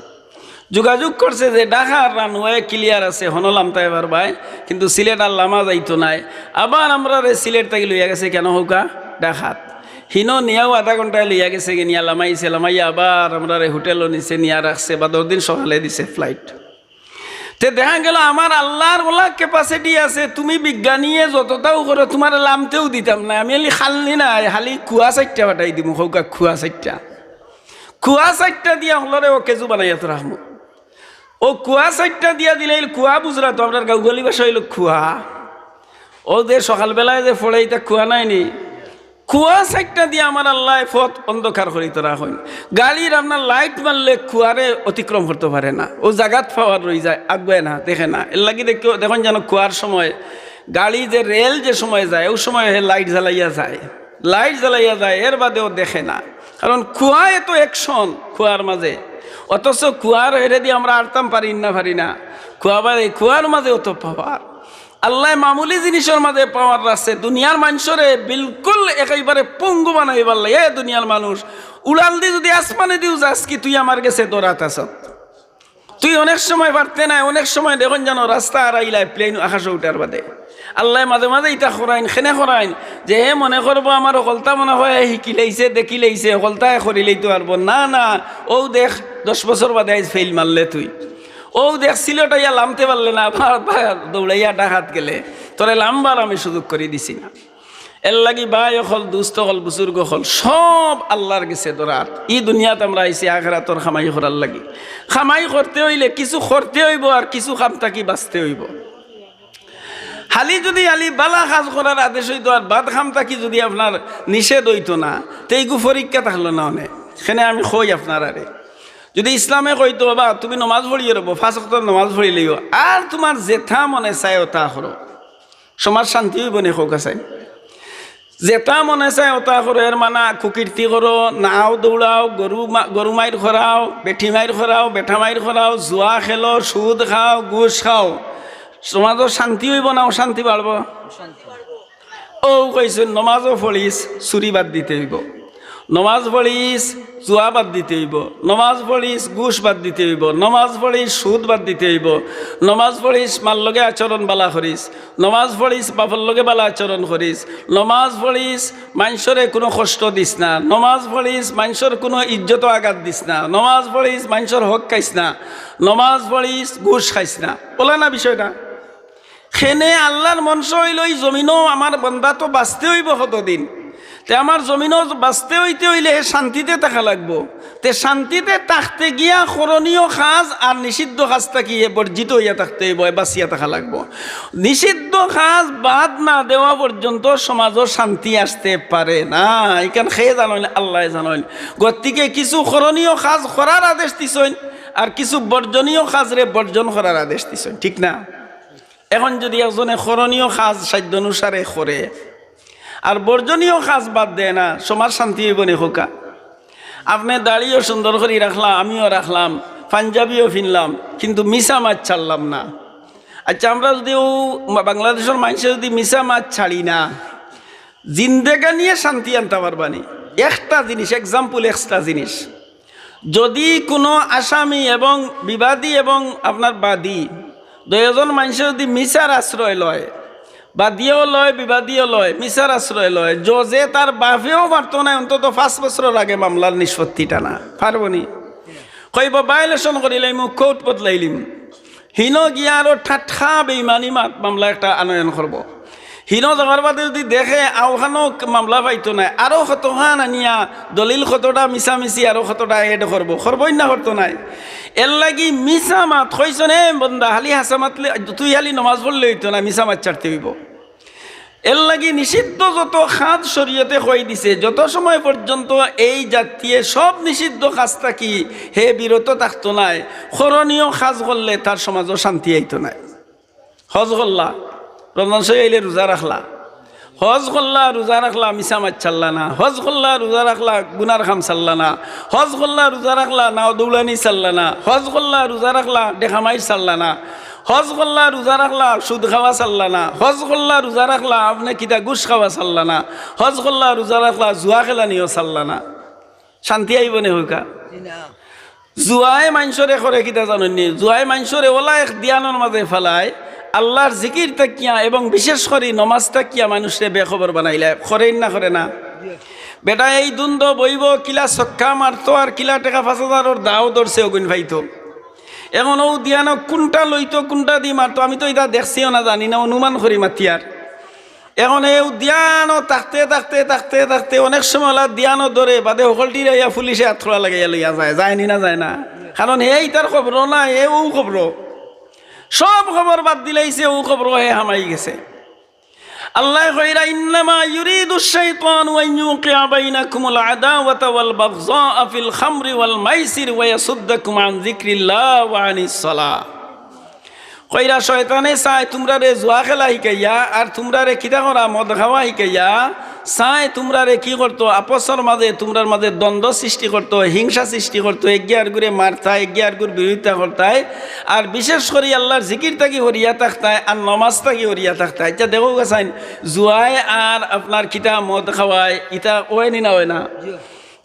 যোগাযোগ করছে যে ঢাকার রানওয়ে clear আছে, হনো লামতায় পারবায়, কিন্তু সিলেট আর লামা যাইতো নায়। আবার আমরারে সিলেট থাকি লইয়া গেছে কেনে কউক্কা? ঢাকাত। হিনো নিয়াও আধা ঘন্টায় লইয়া গেছেগি, নিয়া লামাইছে, লামাইয়া আবার আমরারে হোটেলো নিছে, নিয়া রাখছে, বাদর দিন সকালে দিছে flight। তে দেখা গেল আমার আল্লার অলা capacity আছে, তুমি বিজ্ঞানীয়ে যততাউ করো, তুমারে লামতেউ দিতাম না। আমি খালি খাল নি না, খালি কুয়া চাইট্টা ফাটাই দিমু, কউক্কা কুয়া চাইট্টা। কুয়া চাইট্টা দিয়া হকলরে অকেজু বানাইয়া তো রাখমু। অউ কুয়া চাইট্টা দিয়া দিলে, ইল কুয়া বুঝরা তো, আমরার গাঁওগালি ভাষা অইলো কুয়া। অউ যে সকালবেলায় যে পড়ে, ইতা কুয়া নায়নি? কুয়া চাইট্টা দিয়া আমার আল্লায় পথ অন্ধকার করি তো রাখইন। গাড়ির আপনার light মারলে কুয়ারে অতিক্রম করতো পারে না, অউ জাগাত power রই যায়, আগুয়ায় না, দেখে না। এরলাগি দেখো, দেখইন যেন কুয়ার সময় গাড়ি যে রেল যে সময় যায়, অউ সময় হে light জ্বালাইয়া যায়, light জ্বালাইয়া যায়, এর বাদেও দেখে না। কারণ কুয়ায় তো action কুয়ার মাঝে, অথচ কুয়ার হেরেদি আমরা আটতাম পারি না, পারি না। কুয়া বাদে, কুয়ার মাঝে অত power। আল্লায় মামুলি জিনিসর মাঝে power রাখছে, দুনিয়ার মানষরে বিলকুল একেবারে পঙ্গু বানাইবার লাগি। এ দুনিয়ার মানুষ, উড়াল দি যুদি আসমানেদিও যাস কি, তুই আমার গেছে ধরাত আছত। তুই অনেক সময় পারতে নায়, অনেক সময় দেখইন যেন রাস্তা আরাইলায়, plane আকাশো উঠার বাদে। আল্লায় মাঝে মাঝে ইতা করাইন, কেনে করাইন, যে হে মনে করবো আমার হকলতা মনে অয় হে হিকিলাইছে, দেখিলাইছে, হকলতা হে করিলাইতো পারবো। না, না, অউ দেখ, দশ বছর বাদে আইজ fail মারলে তুই। অউ দেখ, সিলেট আইয়া লামতে পারলে না, আবার, আবার দৌড়াইয়া ঢাকাত গেলে, তোরে লামবার আমি সুযোগ করি দিছি না। এর লাগি ভাই অকল, দুস্ত অকল, বুজুর্গ অকল, সব আল্লার গেছে দরাত। ই দুনিয়াত আমরা আইছি আখেরাতর কামাই করার লাগি। কামাই করতে অইলে কিছু করতে অইবো, আর কিছু কাম থাকি বাঁচতে অইবো। খালি যুদি খালি বালা কাজ করার আদেশ অইতো আর বাদ কাম থাকি যুদি আপনার নিষেধ অইতো না, তে ইগু পরীক্ষা থাকলো না অনে। কেনে আমি কই আপনারারে, যুদি ইসলামে কইতো, "বাবা, তুমি নমাজ পড়িও রবো, পাঁচ ওয়াক্ত নমাজ পড়িলিও, আর তুমার যেতা মনে চায় অতা করো," সমাজ শান্তি অইবো নি কউক্কা চাইন? যেতা মনে চায় অতা করো, এর মানা কুকীর্তি করো, নাও দৌড়াও, গরু মা-, গরু মাইর করাও, বেটি মাইর করাও, বেটা মাইর করাও, জুয়া খেলো, সুদ খাও, ঘুষ খাও, সমাজো শান্তি অইবো না অশান্তি বাড়বো? অউ কইছইন, নমাজও পড়িস, চুরি বাদ দিতে অইবো। নমাজ পড়িস, জুয়া বাদ দিতে অইবো। নমাজ পড়িস, ঘুষ বাদ দিতে অইবো। নমাজ পড়িস, সুদ বাদ দিতে অইবো। নমাজ পড়িস, মার লগে আচরণ বালা করিস। নমাজ পড়িস, বাপর লগে বালা আচরণ করিস। নমাজ পড়িস, মানষরে কুনু কষ্ট দিস না। নমাজ পড়িস, মানষর কুনু ইজ্জতো আঘাত দিস না। নমাজ পড়িস, মানষর হক খাইস না। নমাজ পড়িস, ঘুষ খাইস না। অলা না বিষয়টা? কেনে আল্লার মনশা অইলো, ই জমিনো আমার বন্দা তো বাঁচতে অইবো কতদিন, তে আমার জমিনো বাঁচতে অইতে অইলে হে শান্তিতে থাকা লাগবো। তে শান্তিতে থাকতে গিয়া করণীয় কাজ আর নিষিদ্ধ কাজ থাকি হে বর্জিত অইয়া থাকতে অইবো, হে বাঁচিয়া থাকা লাগবো। নিষিদ্ধ কাজ বাদ না দেওয়া পর্যন্ত সমাজো শান্তি আসতে পারে না। ইখান কে জানইন? আল্লায় জানইন। গতিকে কিছু করণীয় কাজ করার আদেশ দিছইন, আর কিছু বর্জনীয় কাজরে বর্জন করার আদেশ দিছইন, ঠিক না? এখন যুদি একজনে করণীয় কাজ সাধ্য অনুসারে করে, আর বর্জনীয় কাজ বাদ দেয় না, সমাজ শান্তি অইবো নি কউক্কা? আপনে দাড়িও সুন্দর করি রাখলা, আমিও রাখলাম, পাঞ্জাবিও ফিনলাম, কিন্তু মিছা মাত ছাড়লাম না। আইচ্ছা, আমরা যুদি অউ মা-, বাংলাদেশর মানষে যুদি মিছা মাত ছাড়ি না, জিন্দেগানিয়ে শান্তি আনতা পারবা নি? একটা জিনিস, example, একটা জিনিস, যুদি কুনু আসামি এবং বিবাদী এবং আপনার বাদী দুইজন মানষে যুদি মিছার আশ্রয় লয়, বাদীও লয়, বিবাদীও লয়, মিছার আশ্রয় লয়, জজে তার বাফেও পারতো নায় অন্তত পাঁচ বছরর আগে মামলার নিষ্পত্তি টানা, পারবো নি? কইবো, violation করিলাইমু, court বদলাইলিমু। হিনো গিয়া আরো ঠাট্টা বেইমানি মাত মামলা একটা আনয়ন করবো। হিনো যাওয়ার বাদে যুদি দেখে অখানো মামলা পাইতো নায়, আরো কতখান আনিয়া দলিল কতটা মিছামিছি আরো কতটা add করবো, করবোই না করতো নায়? এরলাগি মিছা মাত কইছইন, এ বন্দা, খালি হাছা মাতলে, তুই খালি নমাজ পড়লে অইতো না, মিছা মাত ছাড়তে অইবো। এরলাগি নিষিদ্ধ যত কাজ শরীয়তে কই দিছে, যত সময় পর্যন্ত এই জাতিয়ে সব নিষিদ্ধ কাজ থাকি হে বিরত থাকতো নায়, করণীয় কাজ করলে তার সমাজো শান্তি আইতো নায়। হজ করলা, রমজান শরীফ আইলে রোজা রাখলা, হজ করলা, রোজা রাখলা, মিছা মাত ছাড়লা না, হজ করলা, রোজা রাখলা, গুনার কাম ছাড়লা না, হজ করলা, রোজা রাখলা, নাও দৌড়ানি ছাড়লা না, হজ করলা, রোজা রাখলা, ডেকা মাইর ছাড়লা না, হজ করলা, রোজা রাখলা, সুদ খাওয়া ছাড়লা না, হজ করলা, রোজা রাখলা, আপনে কিতা ঘুষ খাওয়া ছাড়লা না, হজ করলা, রোজা রাখলা, জুয়া খেলানিও ছাড়লা না। শান্তি আইবো নে কউক্কা? জি না। জুয়ায় মানষরে করে কিতা জানইন নি? জুয়ায় মানষরে অলা এক ধ্যানর মাজে ফালায়, আল্লার জিকির থাকিয়া এবং বিশেষ করি নমাজ থাকিয়া মানষরে বেখবর বানাইলায়। করেইন না, করে না? বেটায় এই দুন্দো বইবো, কিলা ছক্কা মারতো আর কিলা টেকা পাঁচ হাজারর দাও ধরছে অগুইন পাইতো। এখন অউ ধ্যানো কুনটা লইতো, কুনটা দি মারতো, আমি তো ইতা দেখছিও না, জানি না, অনুমান করি মাতিয়ার। এখন এউ ধ্যানো থাকতে থাকতে থাকতে থাকতে অনেক সময় অলা ধ্যানো ধরে, বাদে হকলটিরে আইয়া পুলিশে আতখোড়া লাগাইয়া লইয়া যায়, যায় নি না যায় না? কারণ হে ইতার খবরও নাই, হে অউ খবরও। সব খবর বাদ দিলাইছে, অউ খবরও হে হামাই গেছে। আল্লায় কইরা, "إنما يريد الشيطان أن يوقع بينكم العداوة والبغضاء في الخمر والميسر ويصدكم عن ذكر الله وعن الصلاة।" কইরা, শয়তানে চায় তুমরারে জুয়া খেলা হিকাইয়া, আর তুমরারে কিতা করা, মদ খাওয়া হিকাইয়া, চায় তুমরারে কি করতো, আপসর মাজে তুমরার মাজে দ্বন্দ্ব সৃষ্টি করতো, হিংসা সৃষ্টি করতো, এগিয়ে আরগুরে মারতায়, এগিয়ে আরগুর বিরোধিতা করতায়, আর বিশেষ করি আল্লার জিকির থাকি হরিয়া থাকতায়, আর নমাজ থাকি হরিয়া থাকতায়। আইচ্ছা, দেখউক্কা চাইন, জুয়ায় আর আপনার কিতা মদ খাওয়ায়, ইতা অয় নি না অয় না?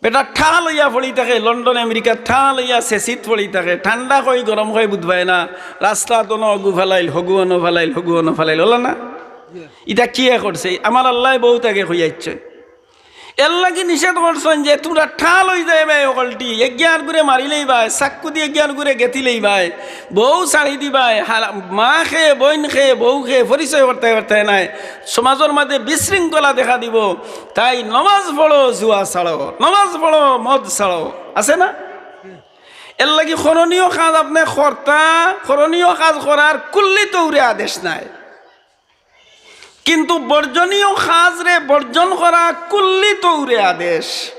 বেটা ঠা লইয়া পড়ি থাকে, লন্ডন আমেরিকাত ঠা লইয়া সেসিত পড়ি থাকে, ঠান্ডা কই গরম কই বুঝবায় না, রাস্তাত অনো অগু ফালাইল, হগু অনো ফালাইল, হগু অনো ফালাইল, অলা না? ইতা কিয়ে করছে? আমার আল্লায় বউত আগে কইয়া আইচ্ছইন। এরলাগি নিষেধ করছইন যে তুমরা ঠাল অইযাইবায়, অকলটি এগিয়ার গুরে মারিলাইবায়, চাক্কু দি এগিয়ার গুরে গেতিলাইবায়, বউ ছাড়ি দিবায়, হারা-, মা খে, বইন খে, বউ খে, পরিচয় করতায় পারতায় নায়। সমাজর মাঝে বিশৃঙ্খলা দেখা দিবো। তাই নমাজ পড়ো, জুয়া ছাড়ো, নমাজ পড়ো, মদ ছাড়ো, আছে না? এরলাগি করণীয় কাজ আপনে করতা, করণীয় কাজ করার কুল্লি তৌরে আদেশ নাই, কিন্তু বর্জনীয় কাজরে বর্জন করা কুল্লি তৌরে আদেশ।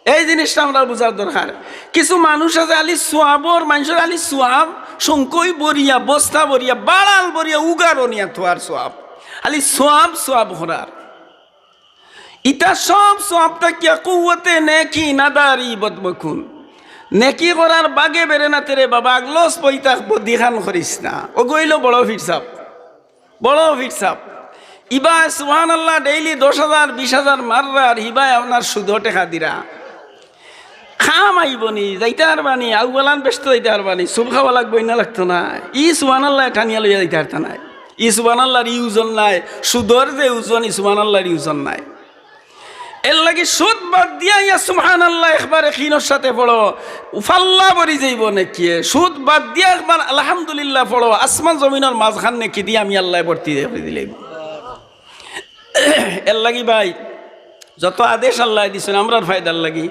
এই জিনিসটা আমরার বুঝার দরকার। কিছু মানুষ আছে খালি সোয়াবর, মানষর খালি সোয়াব, শঙ্কই ভরিয়া, বস্তা ভরিয়া, বাড়াল ভরিয়া, উগারো নিয়া থুয়ার সোয়াব, খালি সোয়াব, সোয়াব করার। ইতা সব সোয়াব থাকিয়া কুওয়াতে নেকি নাদারি বদমকুন। নেকি করার বাগে বেড়ে না তেরে বাবা, আগলস বই থাক, বদিখান করিস না। অগু অইলো বড় ফিরসাব, বড় ফিরসাব। ইবায় সুবহানাল্লাহ ডেইলি দশ হাজার, বিশ হাজার মাররা, আর হিবায় আপনার সুদো টেকা দিরা। কাম আইবো নি, যাইতা পারবা নি, আউয়ালান বেহেস্তো যাইতা পারবা নি, চুব খাওয়া লাগবো, ইনা লাগতো না। ই সুবহানাল্লাহ টানিয়া লইয়া যাইতা পারতা নায়। ই সুবহানাল্লাহর ই ওজন নায়, সুদর যে ওজন, ই সুবহানাল্লাহর ই ওজন নায়। এরলাগি সুদ বাদ দিয়া ইয়া সুবহানাল্লাহ একবার একিনর সাথে পড়ো, ফাল্লা ভরি যাইবো নেকিয়ে। সুদ বাদ দিয়া একবার আলহামদুলিল্লাহ পড়ো, আসমান জমিনর মাঝখান নেকি দিয়া আমি আল্লায় ভর্তি করি দিলাইমু। এরলাগি ভাই, যত আদেশ আল্লায় দিছইন আমরার ফায়দার লাগি,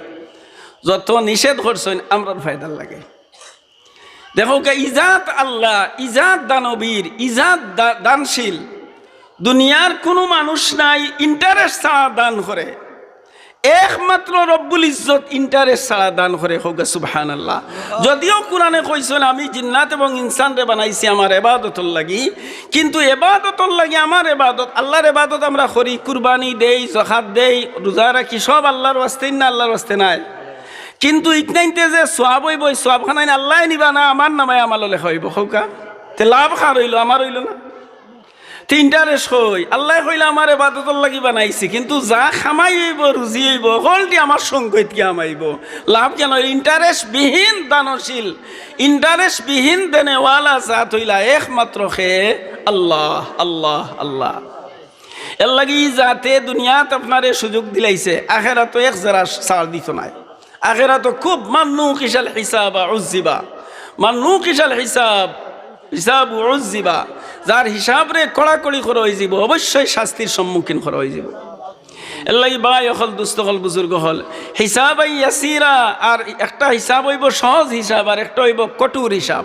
যত নিষেধ করছইন আমরার ফায়দার লাগি। দেখউক্কা, ইজাত আল্লাহ, ইজাত দানবীর, ইজাত দা-, দানশীল। দুনিয়ার কুনু মানুষ নাই interest ছাড়া দান করে, একমাত্র রব্বুল ইজ্জত interest ছাড়া দান করে। কউক্কা সুবহানাল্লাহ। যদিও কুরআনে কইছইন, "আমি জিন্নাত এবং ইনসানরে বানাইছি আমার এবাদতর লাগি", কিন্তু এবাদতর লাগি আমার এবাদত, আল্লাহর এবাদত আমরা করি, কুরবানি দেই, যাকাত দেই, রোজা রাখি, সব আল্লাহর ওয়াস্তে, ইন্না আল্লাহর ওয়াস্তে নায়। কিন্তু ইকনাইনতে যে সোয়াব অইবো, ই সোয়াব খানাইন আল্লায় নিবা না, আমার নামায় আমালো লেখা অইবো। কউক্কা, তে লাভ কার অইলো? আমার অইলো না? তে interest কই? আল্লায় কইলা আমার এবাদতর লাগি বানাইছি, কিন্তু যা কামাই অইবো, রুজি অইবো, হকলটি আমার সঙ্গইত গিয়া হামাইবো। লাভ কেনে? Interest বিহীন দানশীল, interest বিহীন দেনেওয়ালা জাত অইলা একমাত্র কে? আল্লাহ, আল্লাহ, আল্লাহ। এরলাগি ই জাতে দুনিয়াত আপনারে সুযোগ দিলাইছে, আখেরাতো এক জেরা ছাড় দিতো নায়। আখেরাতো খুব, মান নুকিশাল হিসাবা উজ্জিবা, মান নুকিশাল হিসাব, হিসাব উজ্জিবা। যার হিসাবরে কড়াকড়ি করা অইযিবো, অবশ্যই শাস্তির সম্মুখীন করা অইযিবো। এরলাগি ভাই অকল, দুস্ত অকল, বুজুর্গ অকল, হিসাবান ইয়াসিরা, আর একটা হিসাব অইবো সহজ হিসাব, আর একটা অইবো কঠোর হিসাব।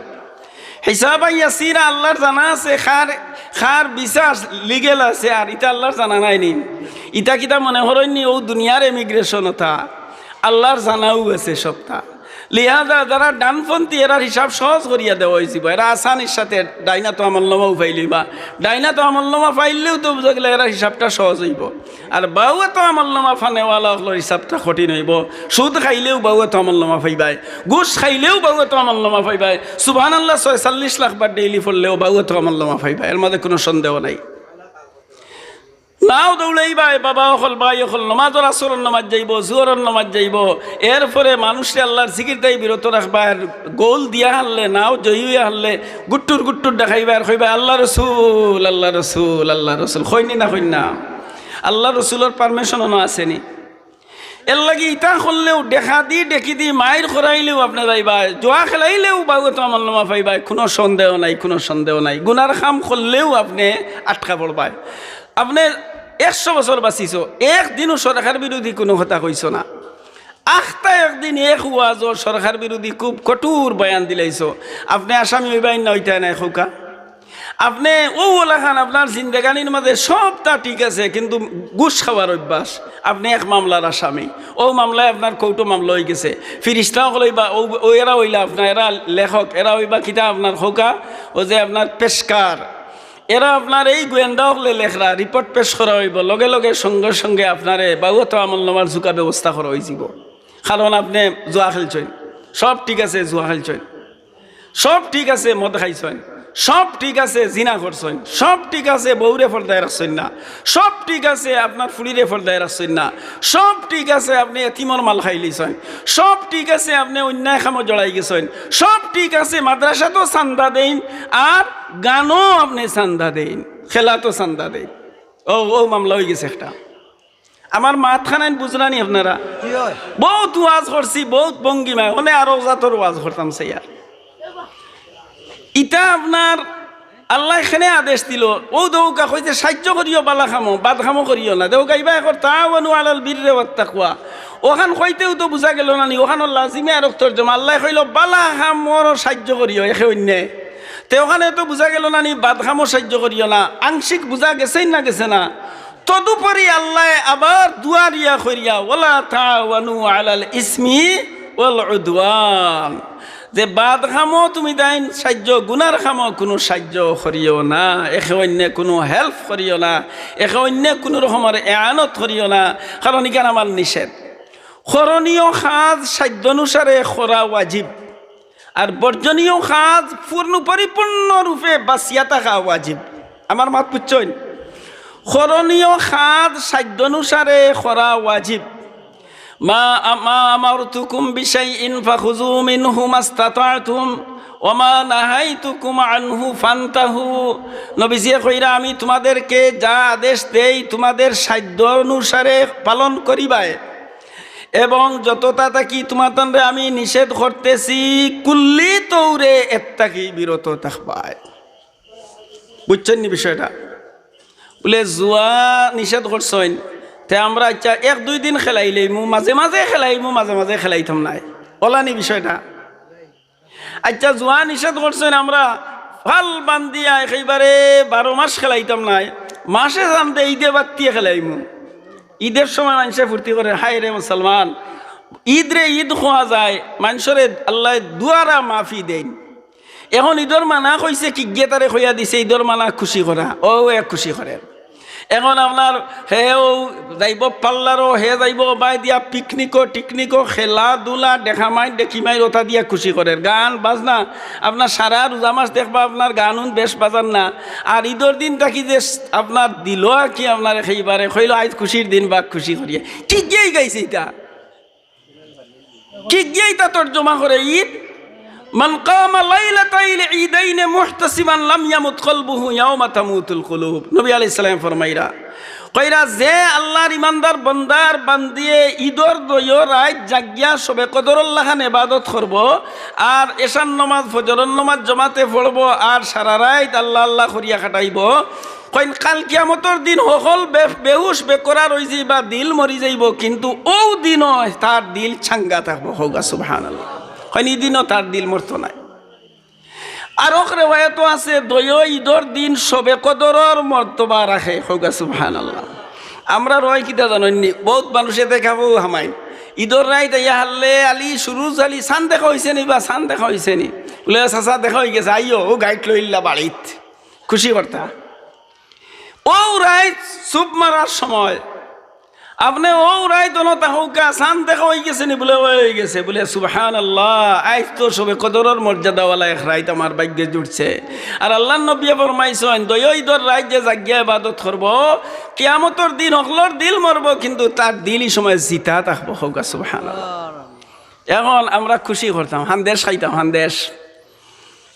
হিসাবান ইয়াসিরা, আল্লাহর জানা আছে কার, কার বিচার legal আছে, আর ইতা আল্লাহর জানা নাই নি? ইতা কিতা মনে করইন নি অউ দুনিয়ার immigration অতা? আল্লাহর জানাও আছে সবতা। লিহাজা যারা ডানপন্থী, এরার হিসাব সহজ করিয়া দেওয়া অইযিবো, এরা আসানির সাথে ডাইনাতো আমলনামাও পাইলিবা, ডাইনাতো আমলনামা পাইলেও তো বুঝা গেল এরার হিসাবটা সহজ অইবো। আর বাউয়াতো আমলনামা পানেওয়ালা অকলর হিসাবটা কঠিন অইবো। সুদ খাইলেও বাউয়াতো আমলনামা পাইবায়, ঘুষ খাইলেও বাউয়াতো আমলনামা পাইবায়। সুবহানাল্লাহ ছয়চল্লিশ লাখ বার daily পড়লেও বাউয়াতো আমলনামা পাইবায়, এর মাঝে কুনু সন্দেহ নাই। নাও দৌড়াইবায় বাবা অকল, ভাই অকল, নমাজর আসরর নমাজ যাইবো, জোহরর নমাজ যাইবো, এরপরে মানুষরে আল্লাহর জিকির তাই বিরত রাখবায়। আর গোল দিয়া হারলে, নাও জয়ী অইয়া হারলে, গুট্টুর গুট্টুর দেখাইবায় আর কইবায়, "আল্লাহ রসুল, আল্লাহ রসুল, আল্লাহ রসুল।" কইন নি না, কইন না? আল্লাহ রসুলর permission অনো আছে নি? এরলাগি ইতা করলেও, দেখা দি, ডেকি দি, মাইর করাইলেও আপনে যাইবায়, জুয়া খেলাইলেও বাউয়াতো আমলনামা পাইবায়, কুনু সন্দেহ নাই, কুনু সন্দেহ নাই। গুনার কাম করলেও আপনে আটকা পড়বায়। আপনে একশো বছর বাঁচিছো, একদিনও সরকার বিরোধী কুনু কথা কইছো না। আখতা একদিন এক ওয়াজো সরকার বিরোধী খুব কঠোর বয়ান দিলাইছো, আপনে আসামি অইবায় না অইতায় নায় কউক্কা? আপনে অউ অলাখান আপনার জিন্দেগানির মাঝে সবতা ঠিক আছে, কিন্তু ঘুষ খাওয়ার অভ্যাস, আপনে এক মামলার আসামি, অউ মামলায় আপনার কোর্টো মামলা অইগেছে, ফিরিস্তা অকল অইবা, অউ, অউ এরা অইলা আপনার, এরা লেখক, এরা অইবা কিতা আপনার কউক্কা, অউ যে আপনার পেশকার, এরা আপনার এই গোয়েন্দা অকলে লেখরা, report পেশ করা অইবো, লগে লগে সঙ্গে সঙ্গে আপনারে বাউয়াতো আমলনামার জুকা ব্যবস্থা করা অইযিবো। কারণ আপনে জুয়া খেলছইন, সব ঠিক আছে, জুয়া খেলছইন, সব ঠিক আছে, মদ খাইছইন, সব ঠিক আছে, জিনা করছইন, সব ঠিক আছে, বউরে পর্দায় রাখছইন না, সব ঠিক আছে, আপনার ফুড়িরে পর্দায় রাখছইন না, সব ঠিক আছে, আপনে এতিমর মাল খাইলিছইন, সব ঠিক আছে, আপনে অন্যায় কামো জড়াই গেছইন, সব ঠিক আছে, মাদ্রাসাতো চান্দা দেইন, আর গানো আপনে চান্দা দেইন, খেলাতো চান্দা দেইন। অউ, অউ মামলা অইগেছে একটা। আমার মাতখানাইন বুঝরানি আপনারা? বহুত ওয়াজ করছি, বহুত ভঙ্গিমায়, অনে আরো জাতর ওয়াজ করতাম চাইয়ার। ইটা আপনার আল্লায় কেনে আদেশ দিলো, অউ দেউক্কা কইছে সাইয্য করিও বালা কামো, বাদ কামো করিও না। দেউক্কা ইবায় কর, "তাআওয়ানু আলাল বিররি ওয়াত তাকওয়া।" অখান কইতেউ তো বুঝা গেলো না নি, অখানর লাজিমে আরক তর্জমা। আল্লায় কইলো, "বালা কামর সাইয্য করিও একে অইন্যে।" তে অখানে তো বুঝা গেলো না নি, বাদ কামো সাইয্য করিও না। আংশিক বুঝা গেছেই না, গেছে না? তদুপরি আল্লায় আবার দুয়ারিয়া করিয়া, "ওয়ালা তাআওয়ানু আলাল ইসমি ওয়াল উদওয়ান।" যে বাদ কামো তুমি দাইন সাইয্য, গুনার কামো কুনু সাইয্য করিও না, একে অইন্যে কুনু help করিও না, একে অইন্যে কুনু রকমর এয়ানত করিও না, কারণ ইখান আমার নিষেধ। করণীয় কাজ সাধ্য অনুসারে করা ওয়াজিব, আর বর্জনীয় কাজ পূর্ণ পরিপূর্ণ রূপে বাঁচিয়া থাকা ওয়াজিব। আমার মাত বুঝছইন? করণীয় কাজ সাধ্য অনুসারে করা ওয়াজিব। মা, মা আমারতুকুম বিশাইইন ফাখুযু মিনহু মাস্তাতাতুম, ওয়া মা নাহাইতুকুম আনহু ফান্তাহু। নবীজিয়ে কইরা, "আমি তোমাদেরকে যা আদেশ দেই, তোমাদের সাধ্য অনুসারে পালন করিবায়, এবং যততা থাকি তোমাতানরে আমি নিষেধ করতেছি, কুল্লি তৌরে এর থাকি বিরত থাকবায়।" বুঝছইন নি বিষয়টা? বুলে, "জুয়া নিষেধ করছইন, তে আমরা আইচ্ছা এক দুই দিন খেলাইলাইমু, মাঝে মাঝে খেলাইমু, মাঝে মাঝে খেলাইতাম নায়।" অলানি বিষয়টা? আইচ্ছা, জুয়া নিষেধ করছইন, আমরা ফাল বান্ধিয়া একেবারে বারো মাস খেলাইতাম নায়, মাসে চান্দে ইদে বাত্তিয়ে খেলাইমু। ইদর সময় মানষে ফুর্তি করের, হায় রে মুসলমান, ইদরে ইদ কওয়া যায়, মানষরে আল্লায় দুয়ারা মাফি দেইন। এখন ইদর মানা কইছে, কিগিয়ে তারে কইয়া দিছে ইদর মানা খুশি করা, অউ এক খুশি করের। এখন আপনার হে অউ যাইবো পার্লারো, হে যাইবো বায় দিয়া পিকনিকো টিকনিকো, খেলাধুলা, ডেকামাইর ডেকিমাইর, অতা দিয়া খুশি করের। গান বাজনা, আপনার সারা রোজা মাস দেখবা আপনার গান উন বেশ বাজার না। আর ইদর দিন থাকি যে আপনার দিলো আর কি, আপনার একেবারে কইলো, "আইজ খুশির দিন, বা খুশি করিয়া।" কিগিয়ে গাইছে ইতা? কিগিয়ে ইতা তর্জমা করে ইদ? "মান কামা লাইলাতাইল ইদাইনে মুহতাসিবান লাম ইয়ামুত কলবুহু ইয়াওমা তামুতুল কুলুব।" নবী আলাইহিস সালাম ফরমাইরা, কইরা, "যে আল্লাহর ইমানদার বন্দার বান্দিয়ে ইদর দইও রাইত জাগিয়া শবে কদরর লাখান ইবাদত করবো, আর এশার নমাজ, ফজরর নমাজ জমাতে পড়বো, আর সারা রাইত আল্লাহ আল্লাহ করিয়া কাটাইবো, কইন কাল কিয়ামতর দিন হকল বে-, বেহুশ বেকরার অইযিবা, দিল মরি যাইবো, কিন্তু অউ দিনও তার দিল চাঙ্গা থাকবো।" কউক্কা সুবহানাল্লাহ। কইন ই দিনও তার দিল মরতো নায়। আরক রেওয়ায়তো আছে, দইও ইদর দিন শবে কদরর মর্তবা রাখে। কউক্কা সুবহানাল্লাহ। আমরার অয় কিতা জানইন নি, বউত মানষে দেখাবো হামাইন, ইদর রাইত আইয়া হারলে, "আলী, সুরুজ আলী, চান দেখা অইছে নি বা, চান দেখা অইছে নি?" বুলে, "চাচা, দেখা অইগেছে, আইও, অউ গাইট লইল্লা বাড়িত।" খুশি করতা। অউ রাইত চুপ মারার সময়, আপনে অউ রাইত অনো থাকউক্কা, চান দেখা অইগেছে নি? বুলে, "অইগেছে।" বুলে, "সুবহানাল্লাহ, আইজ তো শবে কদরর মর্যাদাওয়ালা এক রাইত আমার ভাগ্যে জুটছে।" আর আল্লাহর নবীয়ে ফরমাইছইন, দইও ইদর রাইত যে জাগিয়া ইবাদত করবো, কিয়ামতর দিন হকলর দিল মরবো, কিন্তু তার দিল ই সময় জিতা থাকবো। কউক্কা সুবহানাল্লাহ। এখন আমরা খুশি করতাম, হান্দেশ খাইতাম, হান্দেশ।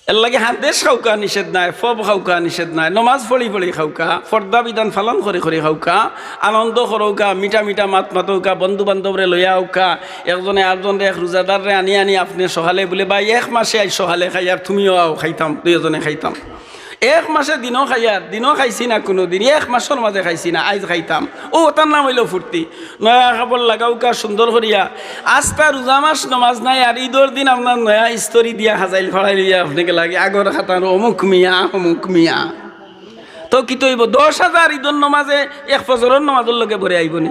এরলাগি হান্দেশ খাউক্কা নিষেধ নায়, ফব খাউক্কা নিষেধ নায়, নমাজ পড়ি পড়ি খাউক্কা, পর্দা বিধান পালন করি করি খাউক্কা, আনন্দ করউক্কা, মিঠা মিঠা মাত মাতউক্কা, বন্ধু বান্ধবরে লইয়া আউক্কা, একজনে আরজনরে, এক রোজাদাররে আনি আনি আপনে সকালে বুলে, "ভাই, এক মাসে আইজ সকালে খাইয়ার, তুমিও আও, খাইতাম, দুইওজনে খাইতাম।" এক মাসে দিনও খাইয়ার, দিনও খাইছি না কুনুদিন, এক মাসর মাঝে খাইছি না, আইজ খাইতাম। অউ, অতার নাম অইলো ফুর্তি। নয়া কাপড় লাগাউক্কা সুন্দর করিয়া। আস্তা রোজা মাস নমাজ নাই, আর ইদর দিন আপনার নয়া ইস্তরি দিয়া হাজাইল ফাড়াই লইয়া আপনে গেলাগি আগর খাতার অমুক মিয়া, অমুক মিয়া। তো কিতা অইবো? দশ হাজার ইদর নমাজে এক ফজরর নমাজর লগে ভরে আইবো নি?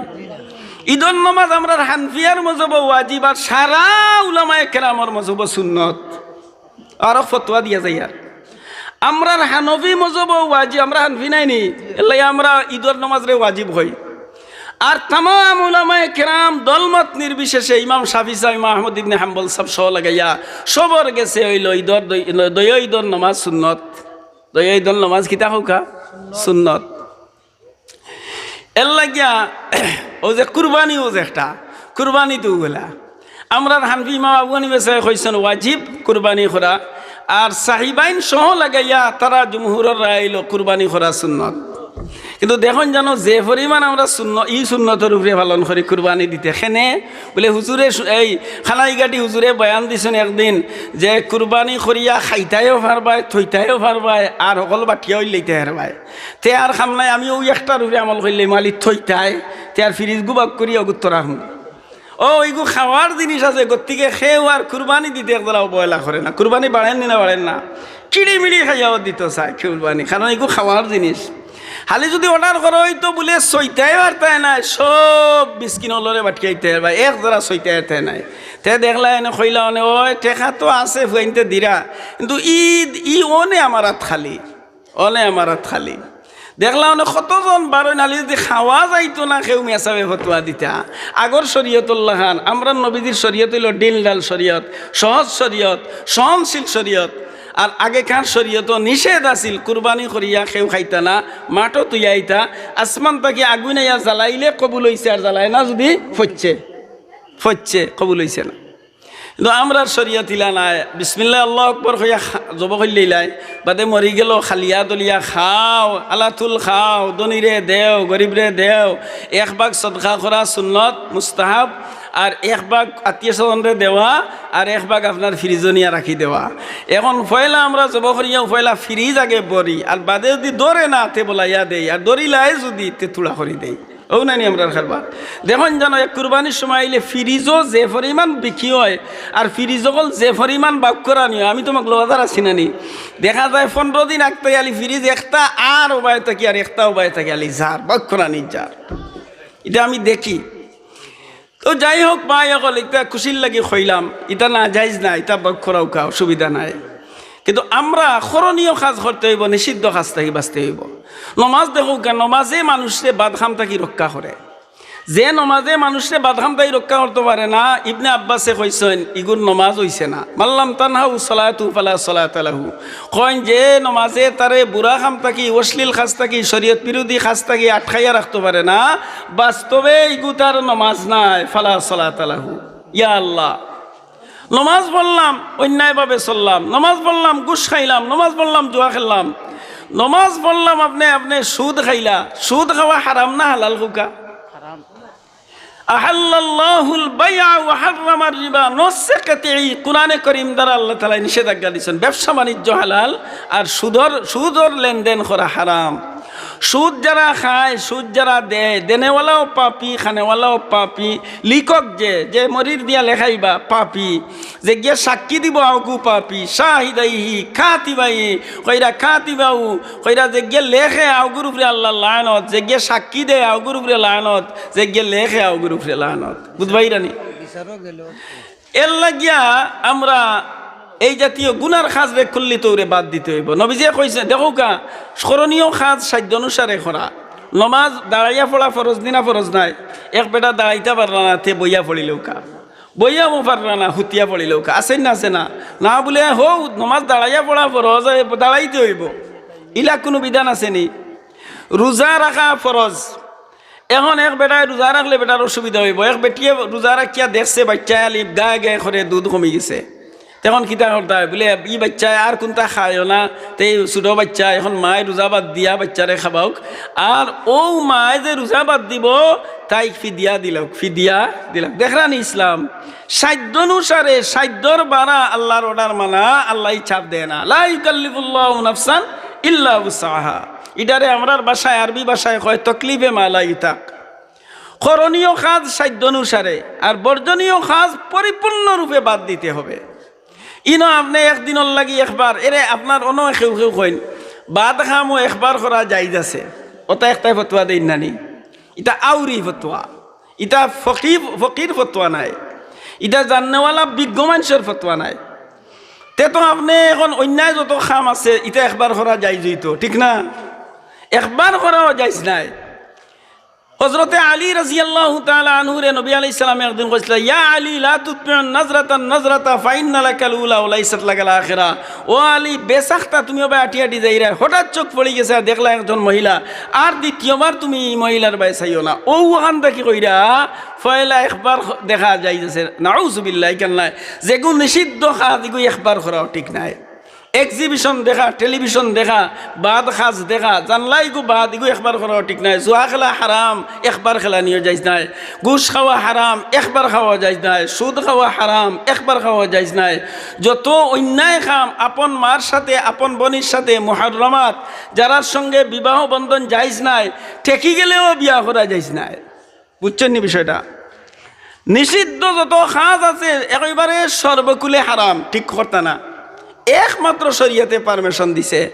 ইদর নমাজ আমরার হানফিয়ার মজহবো ওয়াজিব, আর সারা উলামায়ে কেরামর মজহবো সুন্নত। আরো ফতোয়া দিয়া যাইয়ার। আমরার হানফি মজহবো ওয়াজিব, আমরা হানফি নায় নি? এরলাগি আমরা ইদর নমাজরে ওয়াজিব কই। আর তামাম উলামায়ে কেরাম দলমত নির্বিশেষে ইমাম শাফি সাব, ইমাম আহমদ ইবনে হাম্বল সাব সহ লাগাইয়া সবর গেছে অইলো ইদর দই-, দইও ইদর নমাজ সুন্নত। দইও ইদর নমাজ কিতা কউক্কা? সুন্নত। এরলাগিয়া অউ যে কুরবানি, অউ যে একটা কুরবানি তো অগুলা। আমরার হানফি ইমাম আবু হানিফা সাবে কইছইন ওয়াজিব কুরবানি করা, আর সাহিবাইন সহ লাগাইয়া তারা জুমহুরর রায় অইলো কুরবানি করা সুন্নত। কিন্তু দেখইন জানো, যে পরিমাণ আমরা সুন্ন-, ই সুন্নতর উপরে পালন করি কুরবানি দিতে, কেনে বুলে হুজুরে সু-, এই কানাইঘাটি হুজুরে বয়ান দিছইন একদিন যে কুরবানি করিয়া খাইতায়ও পারবায়, থইতায়ও পারবায়, আর হকল বাটিয়া অইল লইতায় পারবায়। তে আর কাম নাই, আমি অউ একটার উপরে আমল করিলে মালি থইতায়, তে আর ফ্রিজগু বাগ করি অগুত্ত রাখমু। ও, ইগু খাওয়ার জিনিস আছে, গতিকে কেউ আর কুরবানি দিতে একজরা অবহেলা করে না। কুরবানি বাড়ের নি না বাড়ের না? কিড়িমিড়ি খাইয়াও দিতো চায় কুরবানি, কারণ ইগু খাওয়ার জিনিস। খালি যুদি অর্ডার করা অইতো বুলে ছইতায় পারতায় নায়, সব মিসকিন অকলরে বাটিয়া দিতায় পারবায়, একজরা ছইতায় পারতায় নায়। তে দেখলা এনে কইলা অনে, "ওই টেকা তো আছে, ফুয়াইন্তে দিরা, কিন্তু ই, ই অনে আমার আত খালি।" অনে আমার আত খালি। দেখলা অনে কতজন বারইন, হালি যুদি খাওয়া যাইতো না, কেউ মেসাবে ফতোয়া দিতা। আগর শরীয়তর লাখান, আমরার নবীজির শরীয়ত অইলো ডিলডাল শরীয়ত, সহজ শরীয়ত, সহনশীল শরীয়ত। আর আগেকার শরীয়তো নিষেধ আছিল, কুরবানি করিয়া কেউ খাইতা না, মাঠো থুইয়া আইতা, আসমান থাকি আগুইন আইয়া জ্বালাইলে কবুল অইছে, আর জ্বালায় না যুদি ফইচ্ছে, ফইচ্ছে, কবুল অইছে না। কিন্তু আমরার শরীয়ত ইলা নায়। বিসমিল্লাহ আল্লাহু আকবর কইয়া খা-, জবো করিলাইলায়, বাদে মরি গেলো, খালিয়া দলিয়া খাও, আলাতুল খাও, ধনীরে দেও, গরিবরে দেও। এক ভাগ সদকা করা সুন্নত, মুস্তাহাব, আর এক ভাগ আত্মীয় স্বজনরে দেওয়া, আর এক ভাগ আপনার ফ্রিজো নিয়া রাখি দেওয়া। এখন পয়লা আমরা জবো করিয়া পয়লা ফ্রিজ আগে ভরি, আর বাদে যুদি ধরে না, তে বলাইয়া দেই, আর ধরিলায় যুদি, তে থুড়া করি দেই। অউ নানি আমরার কারবার। দেখইন জানো, এক কুরবানির সময় আইলে ফ্রিজো যে পরিমাণ বিক্রি অয়, আর ফ্রিজ অকল যে পরিমাণ বাগ করানি অয়, আমি তো মগলবাজার আছি নানি, দেখা যায় পনরো দিন আগতাই আলি ফ্রিজ একটা আর ওবায় থাকি, আর একটা ওবায় থাকি আলি যার, বাগ করানি যার। ইটা আমি দেখি। তো যাই হোক, ভাই অকল, ইটা খুশির লাগি কইলাম, ইটা নাজাইজ না, ইটা বাগ করাউক্কা, অসুবিধা নাই। কিন্তু আমরা করণীয় কাজ করতে অইবো, নিষিদ্ধ কাজ থাকি বাঁচতে অইবো। নমাজ দেখউক্কা, নমাজে মানুষরে বাদ কাম থাকি রক্ষা করে। যে নমাজে মানুষরে বাদ কাম থাকি রক্ষা করতো পারে না, ইবনে আব্বাসে কইছইন, ইগুর নমাজ অইছে না। মাল্লাম তানহাউ সালাতু ফালা সালাতা লাহু। কইন যে নমাজে তারে বুরা কাম থাকি, অশ্লীল কাজ থাকি, শরীয়ত বিরোধী কাজ থাকি আটকাইয়া রাখতো পারে না, বাস্তবে ইগু তার নমাজ নায়, ফালা সালাতা লাহু। ইয়া আল্লাহ, নমাজ পড়লাম, অন্যায়ভাবে চললাম, নমাজ পড়লাম, ঘুষ খাইলাম, নমাজ পড়লাম, জুয়া খেললাম, নমাজ পড়লাম, আপনে, আপনে সুদ খাইলা, সুদ খাওয়া হারাম না হালাল কউক্কা? আহাল্লাল্লাহুল বাইআ ওয়া হাররামার রিবা, নসে কাতঈ, কুরআনে করিম দ্বারা আল্লাহ তাআলায় নিষেধাজ্ঞা দিছইন, ব্যবসা বাণিজ্য হালাল, আর সুদর, সুদর লেনদেন করা হারাম। সুদ যারা খায়, সুদ যারা দেয়, দেনেওয়ালাও পাপী, খানেওয়ালাও পাপী। লিখক যে, যে মরির দিয়া লেখাইবা, পাপী। যেগিয়ে সাক্ষী দিবো, আউগু পাপী। শাহিদাইহি কাতিবাইহি, কইরা কাতিবাহু, কইরা যেগিয়ে লেখে, আউগুর উপরে আল্লাহর লানত। যেগিয়ে সাক্ষী দেয়, আউগুর উপরে লানত। যেগিয়ে লেখে, আউগুর উপরে লানত। বুঝবায়রা নি? এর লাগিয়া আমরা এই জাতীয় গুনার কাজরে কুল্লি তৌরে বাদ দিতে অইবো। নবীজিয়ে কইছে, দেখউক্কা, করণীয় কাজ সাধ্য অনুসারে করা। নমাজ দাঁড়াইয়া পড়া ফরজ নি না ফরজ নায়? এক বেটা দাঁড়াইতা পারলা না, তে বইয়া পড়িলউক্কা। বইয়াও পারলা না, হুতিয়া পড়িলউক্কা। আছে না, আছে না? না বুলে, হউ, নমাজ দাঁড়াইয়া পড়া ফরজ, দাঁড়াইতে অইবো। ইলা কুনু বিধান আছে নি? রোজা রাখা ফরজ। এখন এক বেটায় রোজা রাখলে বেটার অসুবিধা অইবো। এক বেটিয়ে রোজা রাখিয়া দেখছে, বাইচ্চায় আলি গায় গায় করে, দুধ কমি গেছে। তখন কিতা করতায়? বুলে, "ই বাইচ্চায় আর কুন্তা খায়ও না, তে ছোট বাইচ্চা, এখন মায় রোজা বাদ দিয়া বাইচ্চারে খাবাউক।" আর অউ মায় যে রোজা বাদ দিবো, তাইক ফিদিয়া দিলাউক, ফিদিয়া দিলাউক। দেখরা নি ইসলাম? সাধ্য অনুসারে, সাধ্যর বারা আল্লাহর order মানা, আল্লায় চাপ দেয় না। লা ইউকাল্লিফুল্লাহু নাফসান ইল্লা উসআহা। ইটারে আমরার ভাষায়, আরবি ভাষায় কয় তকলিফে মা লা ইউতাক। করণীয় কাজ সাধ্য অনুসারে, আর বর্জনীয় কাজ পরিপূর্ণরূপে বাদ দিতে হবে। ইনো আপনে একদিনর লাগি একবার, এরে আপনার অনো কেউ কেউ কইন, বাদ কামও একবার করা জায়েজ আছে। অতা একটায় ফতোয়া দেইন না নি? ইটা আউরি ফতোয়া, ইটা ফকি-, ফকির ফতোয়া নায়, ইটা জাননেওয়ালা বিজ্ঞ মানষর ফতোয়া নায়। তে তো আপনে এখন অন্যায় যত কাম আছে, ইটা একবার করা জায়েজ অইতো, ঠিক না? একবার করাও জায়েজ নায়। হযরতে আলী রাদিয়াল্লাহু তাআলা আনহুরে নবী আলাইহিস সালামে একদিন কইছলা, "ইয়া আলী, লা তুতবিউন নাজরাতান নাজরাতা ফাইন্না লাকাল উলা ওয়া লাইসাত লাকাল আখিরা।" ও আলী, বেসাখতা তুমি অবায় আটি আটি যাইরায়, হঠাৎ চউখ পড়ি গেছে আর দেখলা একজন মহিলা, আর দ্বিতীয়বার তুমি ই মহিলার বায় চাইও না। অউ অখান থাকি কইরা, পয়লা একবার দেখা জায়েজ আছে, নাউজুবিল্লাহ, ইখান নায়। যেগু নিষিদ্ধ কাজ, ইগু একবার করাও ঠিক নায়। এক্সিবিশন দেখা, টেলিভিশন দেখা, বাদ খাস দেখা, জানলা ইগু বাদ, ইগু একবার করাও ঠিক নায়। জুয়া খেলা হারাম, একবার খেলানিও জাইজ নায়। ঘুষ খাওয়া হারাম, একবার খাওয়া জাইজ নায়। সুদ খাওয়া হারাম, একবার খাওয়া জাইজ নায়। যত অন্যায় কাম, আপন মার সাথে, আপন বনির সাথে, মুহাররামাত, যারার সঙ্গে বিবাহ বন্ধন জাইজ নায়, ঠেকি গেলেও বিয়া করা জাইজ নায়। বুঝছইন নি বিষয়টা? নিষিদ্ধ যত কাজ আছে একেবারে সর্বকুলে হারাম, ঠিক করতা না। একমাত্র শরীয়তে পারমিশন দিছে,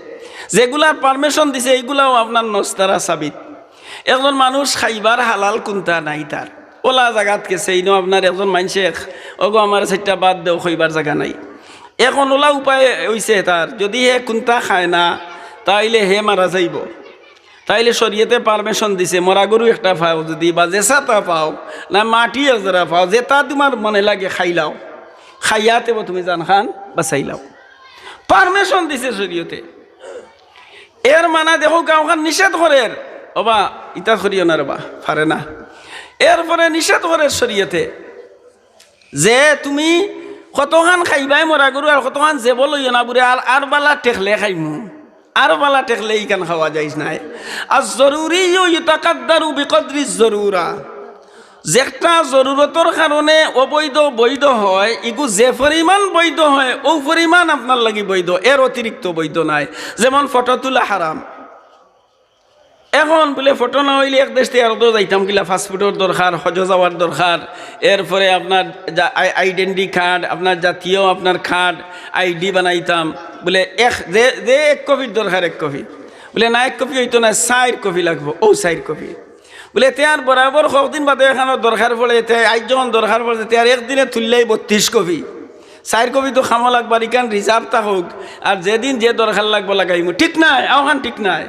যেগুলার পারমিশন দিছে এইগুলাও আপনার নস্তারা সাবিত। একজন মানুষ খাইবার হালাল কুনতা নাই তার, ওলা জাগাত গেছে, ইনো আপনার একজন মানষে, "ওগো, আমার চাইরটা বাদ দেও," কইবার জাগা নাই। এখন ওলা উপায় অইছে তার, যদি হে কুনতা খায় না, তাইলে হে মারা যাইবো। তাইলে শরীয়তে পারমিশন দিছে, মরা গরু একটা পাও যদি, বা যেছাতা পাও, না মাটি এক জরা পাও, যেটা তুমার মনে লাগে খাইলাও, খাইয়া তেবো তুমি জানখান বাচাইলাও। পারমিশন দিছে শরীয়তে। এর মানে দেখো, গাঁওখান নিষেধ করের, "ওবা, ইতা করিও না রেবা, পারে না।" এরপরে নিষেধ করের শরীয়তে যে তুমি কতখান খাইবায় মরা গরু আর কতখান জেবো লইও না বুলে, আর, আর বালা ঠেকলে খাইমু, আর বালা ঠেকলে ইখান খাওয়া জাইজ নায়। আর জরুরি ইউতাকাদ্দারু বিকদরি জরুরা, যেটা জরুরতর কারণে অবৈধ বৈধ হয়, ইগু যে পরিমাণ বৈধ হয়, ও পরিমাণ আপনার লাগি বৈধ, এর অতিরিক্ত বৈধ নায়। যেমন ফটো তুলা হারাম। এখন বুলে ফটো না অইলে এক দেশ থাকি আরক দেশো যাইতাম কিলা, পাসপোর্টর দরকার, হজো যাওয়ার দরকার, এরপরে আপনার জা-, আই-, আইডেন্টি কার্ড, আপনার জাতীয় আপনার কার্ড, আইডি বানাইতাম। বুলে এক, যে, যে এক কপির দরকার এক কপি। বুলে না, এক কপি অইতো না, চাইর কপি লাগবো, ও চাইর কপি। বুলে তে আর বরাবর কতদিন বাদে এখানো দরকার পড়ে, তে আইজ যখন দরকার পড়ে, তে আর একদিনে তুললেই বত্রিশ কপি। চাইর কপি তো কামো লাগবার, ইখান রিজার্ভ থাকউক, আর যেদিন যে দরকার লাগবো লাগাইমু। ঠিক নায়, অখান ঠিক নায়।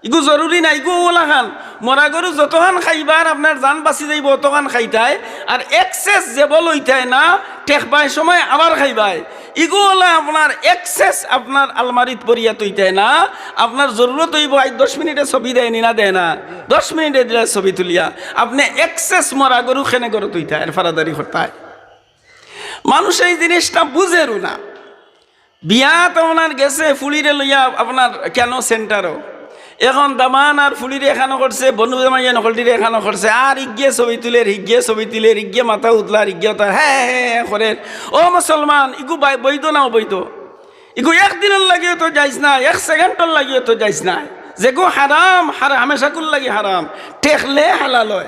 ইগু জরুরি নায়, ইগু ওলাখান। মরা গরু যতখান খাইবা আর আপনার জান বাচি যাইবো অতখান খাইতায়। আর এক্সেস জেবো লইতায় না, ঠেকবায় সময় আবার খাইবায়। ইগু ওলা আপনার এক্সেস আপনার আলমারিত ভরিয়া থইতায় না। আপনার জরুরত অইবো, আইজ দশ মিনিটে ছবি দেয় নি না দেয় না, দশ মিনিটে দিলা ছবি তুলিয়া। আপনে এক্সেস মরা গরু কেনে গরু থইতায়, এর ফারাদারি করতায়। মানুষ এই জিনিসটা বুঝেরও না। বিয়াত আপনার গেছে ফুড়িরে লইয়া আপনার কেন সেন্টারো। এখন দামান আর ফুড়িরে এখানো করছে, বনু জামাইয়ে নকলটিরে এখানো করছে, আর ইগিয়ে ছবি তুলের, হিগিয়ে ছবি তুলের, ইগিয়ে মাথা উতলার, ইগিয়ে তার হ্যাঁ, হ্যাঁ, হ্যাঁ করের। ও মুসলমান, ইগু বাই-, বৈধ না অবৈধ? ইগু একদিনর লাগিও তো জাইজ নায়, এক সেকেন্ডর লাগিও তো জাইজ নায়। যেগু হারাম, হারা-, হামেশাকুর লাগি হারাম। ঠেকলে হালাল অয়,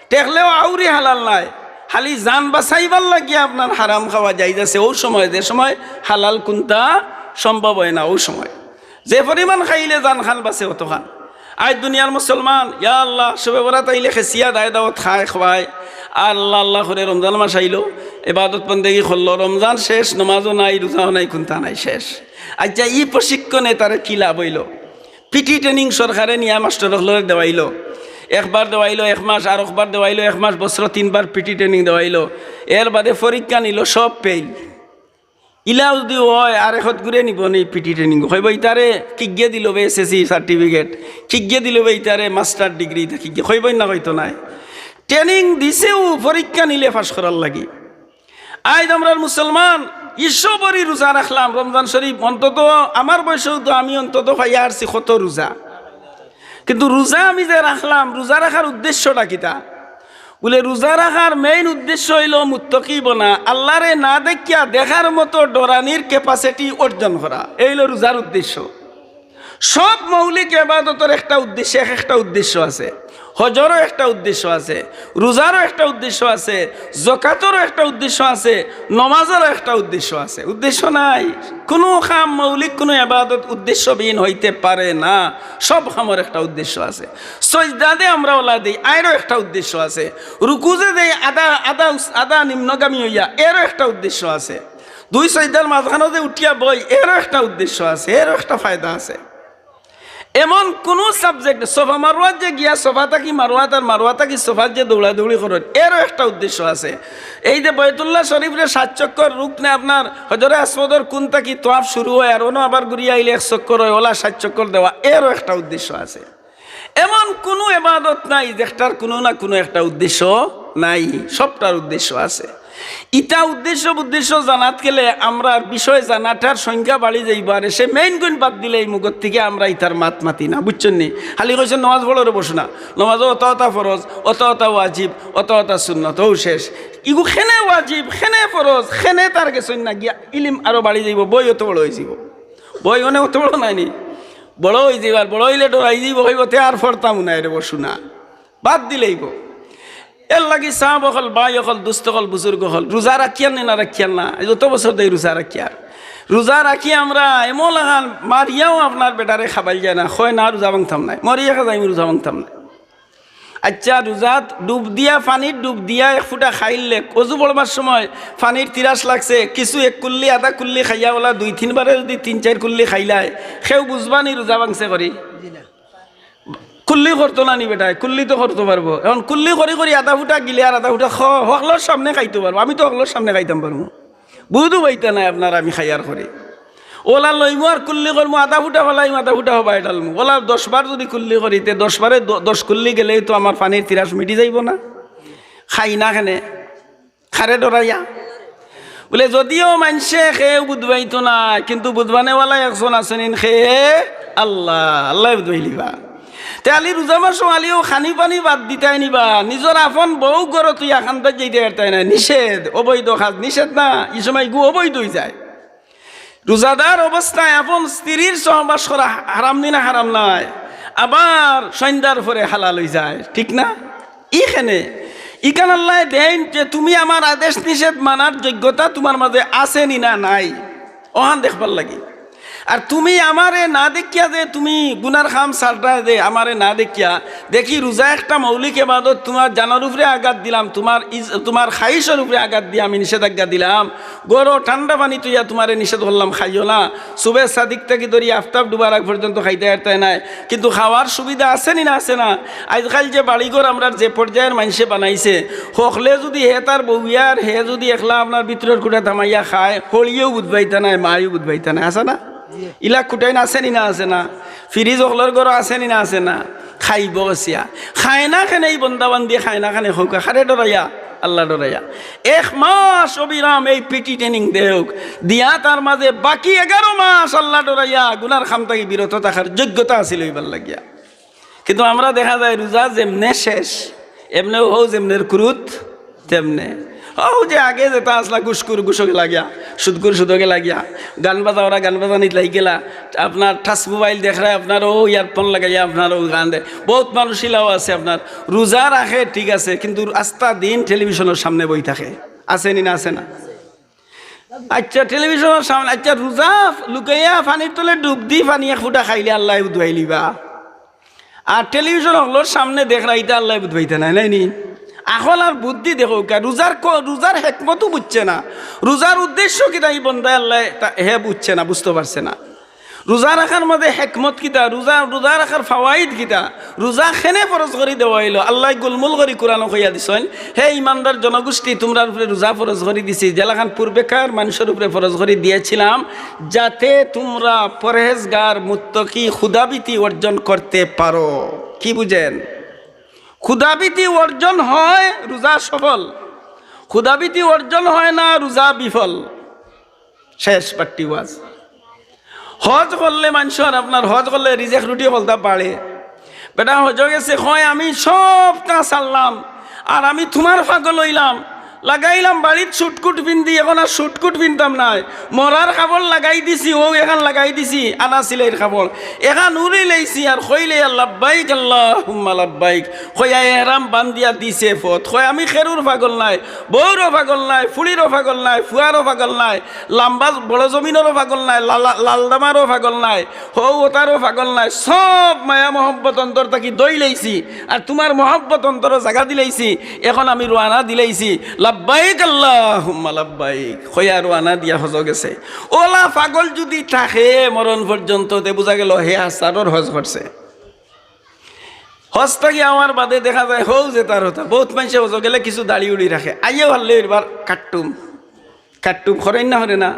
ঠেকলেও আউরি হালাল নায়। খালি জান বাচাইবার লাগিয়া আপনার হারাম খাওয়া জাইজ আছে, অউ সময়, যে সময় হালাল কুনতা সম্ভব অয় না, অউ সময়। যে পরিমাণ খাইলে জান খান বাচে অতখান। আইজ দুনিয়ার মুসলমান, ইয়া আল্লাহ, শবে বরাত আইলে খেছিয়া দায় দাওয়াত খায়, খাওয়ায়। আল্লাহ আল্লাহ করে রমজান মাস আইলো, ইবাদত বন্দেগি করলো, রমজান শেষ, নমাজও নাই, রোজাও নাই, কুনতা নাই, শেষ। আচ্ছা, ই প্রশিক্ষণে তারে কি লাভ অইলো? পিটি ট্রেনিং সরকারে নিয়া মাস্টার অকলরে দেওয়াইলো, একবার দেওয়াইলো এক মাস, আরকবার দেওয়াইলো এক মাস, বছরো তিনবার পিটি ট্রেনিং দেওয়াইলো, এর বাদে পরীক্ষা নিলো, সব ফেইল। ইলা যুদি অয়, আর একত ঘুরে নিবো নি পিটি ট্রেনিং, কইবো ইতারে কিগিয়ে দিলো বে এসএসসি সার্টিফিকেট, কিগিয়ে দিলো বে ইতারে মাস্টার ডিগ্রি, ইতা কিগিয়ে কইবো না, কইতো নায়। ট্রেনিং দিছেউ পরীক্ষা নিলে পাস করার লাগি। আইজ আমরার মুসলমান, ইসবরি রোজা রাখলাম, রমজান শরীফ, অন্তত আমার বয়সেও তো আমি অন্তত পাইয়া আরছি কত রোজা। কিন্তু রোজা আমি যে রাখলাম, রোজা রাখার উদ্দেশ্যটা কিতা? বুলে, রোজা রাখার মেইন উদ্দেশ্য অইলো মুত্তাকি বনা, আল্লারে না দেখিয়া দেখার মতো ডরানির ক্যাপাসিটি অর্জন করা, এই অইলো রোজার উদ্দেশ্য। সব মৌলিক এবাদতর একটা উদ্দেশ্য, এক একটা উদ্দেশ্য আছে। হজরও একটা উদ্দেশ্য আছে, রোজারও একটা উদ্দেশ্য আছে, জকাতরও একটা উদ্দেশ্য আছে, নমাজরও একটা উদ্দেশ্য আছে। উদ্দেশ্য নাই? কুনু কাম, মৌলিক কুনু এবাদত উদ্দেশ্যবিহীন হইতে পারে না। সব কামর একটা উদ্দেশ্য আছে। সইজদা দে আমরা ওলা দেই, এরও একটা উদ্দেশ্য আছে। রুকু যে দেই আধা, আধা উস-, আধা নিম্নগামী অইয়া, এরও একটা উদ্দেশ্য আছে। দুই সইজদার মাঝখানো যে উঠিয়া বই, এরও একটা উদ্দেশ্য আছে, এরও একটা ফায়দা আছে। এমন কুনু সাবজেক্ট, সফা মারওয়াত যে গিয়া সফা থাকি মারওয়াত আর মারওয়াত থাকি সফাত যে দৌড়াদৌড়ি করইন, এরও একটা উদ্দেশ্য আছে। এই যে বায়তুল্লাহ শরীফরে সাত চক্কর, রুকনে আপনার হজরে আসওয়াদর কুন থাকি তোয়াফ শুরু অয় আর অনো আবার ঘুরিয়া আইলে এক চক্কর অয়, ওলা সাত চক্কর দেওয়া, এরও একটা উদ্দেশ্য আছে। এমন কুনু এবাদত নাই যেটার কুনু না কুনু একটা উদ্দেশ্য নাই, সবটার উদ্দেশ্য আছে। ইতা উদ্দেশ্য উদ্দেশ্য জানাত গেলে আমরার বিষয় জানাটার সংখ্যা বাড়ি যাইবো। আর সে মেইন গুণ বাদ দিলে এই মুখর থেকে আমরা ইতার মাত মাতি না, বুঝছইন নি? খালি কইছে নমাজ পড়ো রে বসো না, নমাজও অত অতা ফরজ, অত অতা ওয়াজিব, অত অতা সুন্নত, ও শেষ। ইগু খেনে ওয়াজিব, খেনে ফরজ, খেনে তার গেছইন না গিয়া ইলিম আরো বাড়ি যাইবো, বই অত বড় হয়ে যাইবো, বই অনে অত বড় নাইনি, বড় হয়ে যাইবো। আর বড় হইলে ডরাই যাইবো, কইবো তে আর পড়তাম না রে বসো না, বাদ দিলাইবো। এর লাগি সাহাব অকল, ভাই অকল, দোস্ত অকল, বুজুর্গ অকল, রোজা রাখিয়ার নি না রাখিয়ার না, এই যত বছর দেই রোজা রাখিয়ার, রোজা রাখি আমরা এমন লাগান মারিয়াও আপনার বেটারে খাবাইল যায় না, কয় না রোজা ভাঙতাম নাই, মরিয়া খাজা আমি রোজা ভাঙতাম নাই। আচ্ছা, রোজাত ডুব দিয়া, পানির ডুব দিয়া এক ফুটা খাইলে, অজু পড়বার সময় পানির তিরাস লাগছে, কিছু এক কুল্লি, আধা কুল্লি খাইয়া ওলা দুই তিনবারে যদি তিন চাইর কুল্লি খাইলায়, কেউ বুঝবা নি রোজা ভাঙছে করি? কুল্লি করতো না নি বেটায়, কুল্লি তো করতো পারবো। এখন কুল্লি করি করি আধা ফুটা গিলে আর আধা ফুটা খ-, হকলর সামনে খাইতো পারবো, আমি তো হকলর সামনে খাইতাম পারবো। বুধু বইতা নাই আপনার আমি খাইয়ার করি। ওলা লইমু আর কুল্লি করমু, আধা ফুটা ফালাইমু, আধা ফুটা হবায় ডালমু। ওলা দশ বার যদি কুল্লি করি, তে দশ বারে দ-, দশ কুল্লি গেলেই তো আমার পানির তিরাস মিটি যাইবো না? খাই না খেনে, খারে ডরাইয়া। বলে, যদিও মানষে কেউ বুধবাইতো না, কিন্তু বুধবানেওয়ালা একজন আছেন, ইন খে আল্লাহ, আল্লাহ বুধবাইলিবা। তে আলি রোজা মাসো আলিও খানি পানি বাদ দিতায় নিবা, নিজর আপন বউ ঘরো তুই আখান্তাত যাইতে পারতায় না, নিষেধ, অবৈধ কাজ, নিষেধ না, এই সময় গু অবৈধ হয়ে যায়। রোজাদার অবস্থায় আপন স্ত্রীর সহবাস করা হারাম নি না হারাম নায়? আবার সন্ধ্যার পরে হালাল হয়ে যায়, ঠিক না? ইখানে, ইখান আল্লাহ দেন যে তুমি আমার আদেশ নিষেধ মানার যোগ্যতা তোমার মাঝে আছে নি না নাই, ওহান দেখবার লাগি। আর তুমি আমারে না দেখিয়া যে তুমি গুনার কাম ছাড়রায় যে আমারে না দেখিয়া, দেখি রোজা একটা মৌলিক এবাদত, তোমার জানর উপরে আঘাত দিলাম, তোমার ইজ-, তোমার খাইশর উপরে আঘাত দিয়া আমি নিষেধাজ্ঞা দিলাম, গরো ঠান্ডা পানি তুইয়া তোমারে নিষেধ করলাম খাইও না, সুবে সাদিক থাকি ধরি আফতাব ডুবার আগ পর্যন্ত খাইতে পারতায় নায়, কিন্তু খাওয়ার সুবিধা আছে নি না আছে না? আজকাল যে বাড়িঘর আমরার যে পর্যায়ের মানষে বানাইছে, হকলে যদি হে তার বউয়ার, হে যদি একলা আপনার ভিতরের কুটা থামাইয়া খায়, হড়িয়েও বুধবাইতা নায়, মায়েও বুধবাইতা নায়, আছে না? ইলা কুটাইন আছে নি না আছে না? ফ্রিজ হকলর ঘরো আছে নি না আছে না? খাইবো গছিয়া। খায় না খেনে এই বন্দাবান্দি, খায় না খেনে খৌকা, খারে ডরাইয়া, আল্লাহ ডরাইয়া। এক মাস অবিরাম এই পিটি ট্রেনিং দেউক, দিয়া তার মাঝে বাকি এগারো মাস আল্লাহ ডরাইয়া গুনার কাম থাকি বিরত থাকার যোগ্যতা আছিল হইবার লাগিয়া। কিন্তু আমরা দেখা যায় রোজা যেমনে শেষ, এমনেও হউ যেমনের কুরুত তেমনে। হউ যে আগে যেটা আসলা ঘুষখুর ঘুষকে লাগিয়া, সুদখুর সুদকে লাগিয়া, গান বাজা ওরা গান বাজানিত লাগি গেলা, আপনার টাচ মোবাইল দেখরায় আপনার ও ইয়ারফোন লাগাইয়া আপনার ও গান দে। বহুত মানুষ ইলাও আছে আপনার রোজা রাখে ঠিক আছে, কিন্তু আস্তা দিন টেলিভিশনের সামনে বই থাকে, আছে নি না আছে না? আচ্ছা, টেলিভিশনের সামনে, আচ্ছা, রোজা লুকাইয়া পানির তলে ডুব দি পানি এক ফুটা খাইলে আল্লাহ বুধবাইলিবা। আর টেলিভিশন হকলর সামনে দেখরা ইতা আল্লাহ বুধবাইতা নাই, নাই নি? আকল আর বুদ্ধি দেখো কা, রোজার ক-, রোজার হেকমতও বুঝছে না, রোজার উদ্দেশ্য কিতা এই বন্দায় আল্লাহ তা-, হে বুঝছে না, বুঝতে পারছে না। রোজা রাখার মধ্যে হেকমত কিতা, রোজা, রোজা রাখার ফাওয়াইদ কিতা, রোজা খেনে ফরজ করি দেওয়া হইল। আল্লাহ গুলমুল করি কোরআন কইয়া দিছইন, "হে ইমানদার জনগোষ্ঠী, তোমরার উপরে রোজা ফরজ করি দিছি, যেলাখান পূর্বেকার মানুষের উপরে ফরজ করি দিয়েছিলাম, যাতে তোমরা পরহেজগার, মুত্তাকি, খুদাবিতি অর্জন করতে পারো।" কি বুঝেন? খুদাবিতি অর্জন হয় রোজা সফল, খুদাবিতি অর্জন হয় না রোজা বিফল। শেষ বাট্টি ওয়াজ। হজ করলে মানুষর, আপনার হজ করলে রিজেক রুটি হলতা বাড়ে। বেটা হজ গেছে, কয়, "আমি সবটা ছাড়লাম, আর আমি তোমার পাগল হইলাম, লাগাইলাম বাড়িত শুটকুট পিন্দি, এখন আর শুটকুট পিনতাম নাই, মরার কাপড় লাগাই দিছি, ও এখন লাগাই দিছি, আনা সিলাইর কাপড়, এখন উড়ি লাইছি, আর কইলে আর লাব্বাইক আল্লাহুম্মা লাব্বাইক।" কইয়া এহরাম বান্দিয়া দিছে পথ। কয়, "আমি খেরুর পাগল নাই, বউরও পাগল নাই, ফুড়িরও পাগল নাই, ফুয়ারও পাগল নাই, লাম্বা বড় জমিনরও পাগল নাই, লালা-, লালদামারও পাগল নাই, হউ ওতারও পাগল নাই, সব মায়া মহব্বত অন্তর থাকি দই লাইছি, আর তোমার মহব্বত অন্তরও জাগা দিলাইছি, এখন আমি রওয়ানা দিলাইছি, লাব্বাইক আল্লাহুম্মা লাব্বাইক।" কইয়া রওয়ানা দিয়া হজ গেছে। ওলা পাগল যদি থাকে মরণ পর্যন্ত, তে বুঝা গেল হে হাজারর হজ করছে। হজ থাকি আমার বাদে দেখা যায় হউ যে তার হতা। বহুত মানুষে হজ গেলে কিছু দাড়ি উড়ি রাখে। আইয়ে ভাল্লে এবার কাট্টুম। কাট্টুম করেন না, হরে না?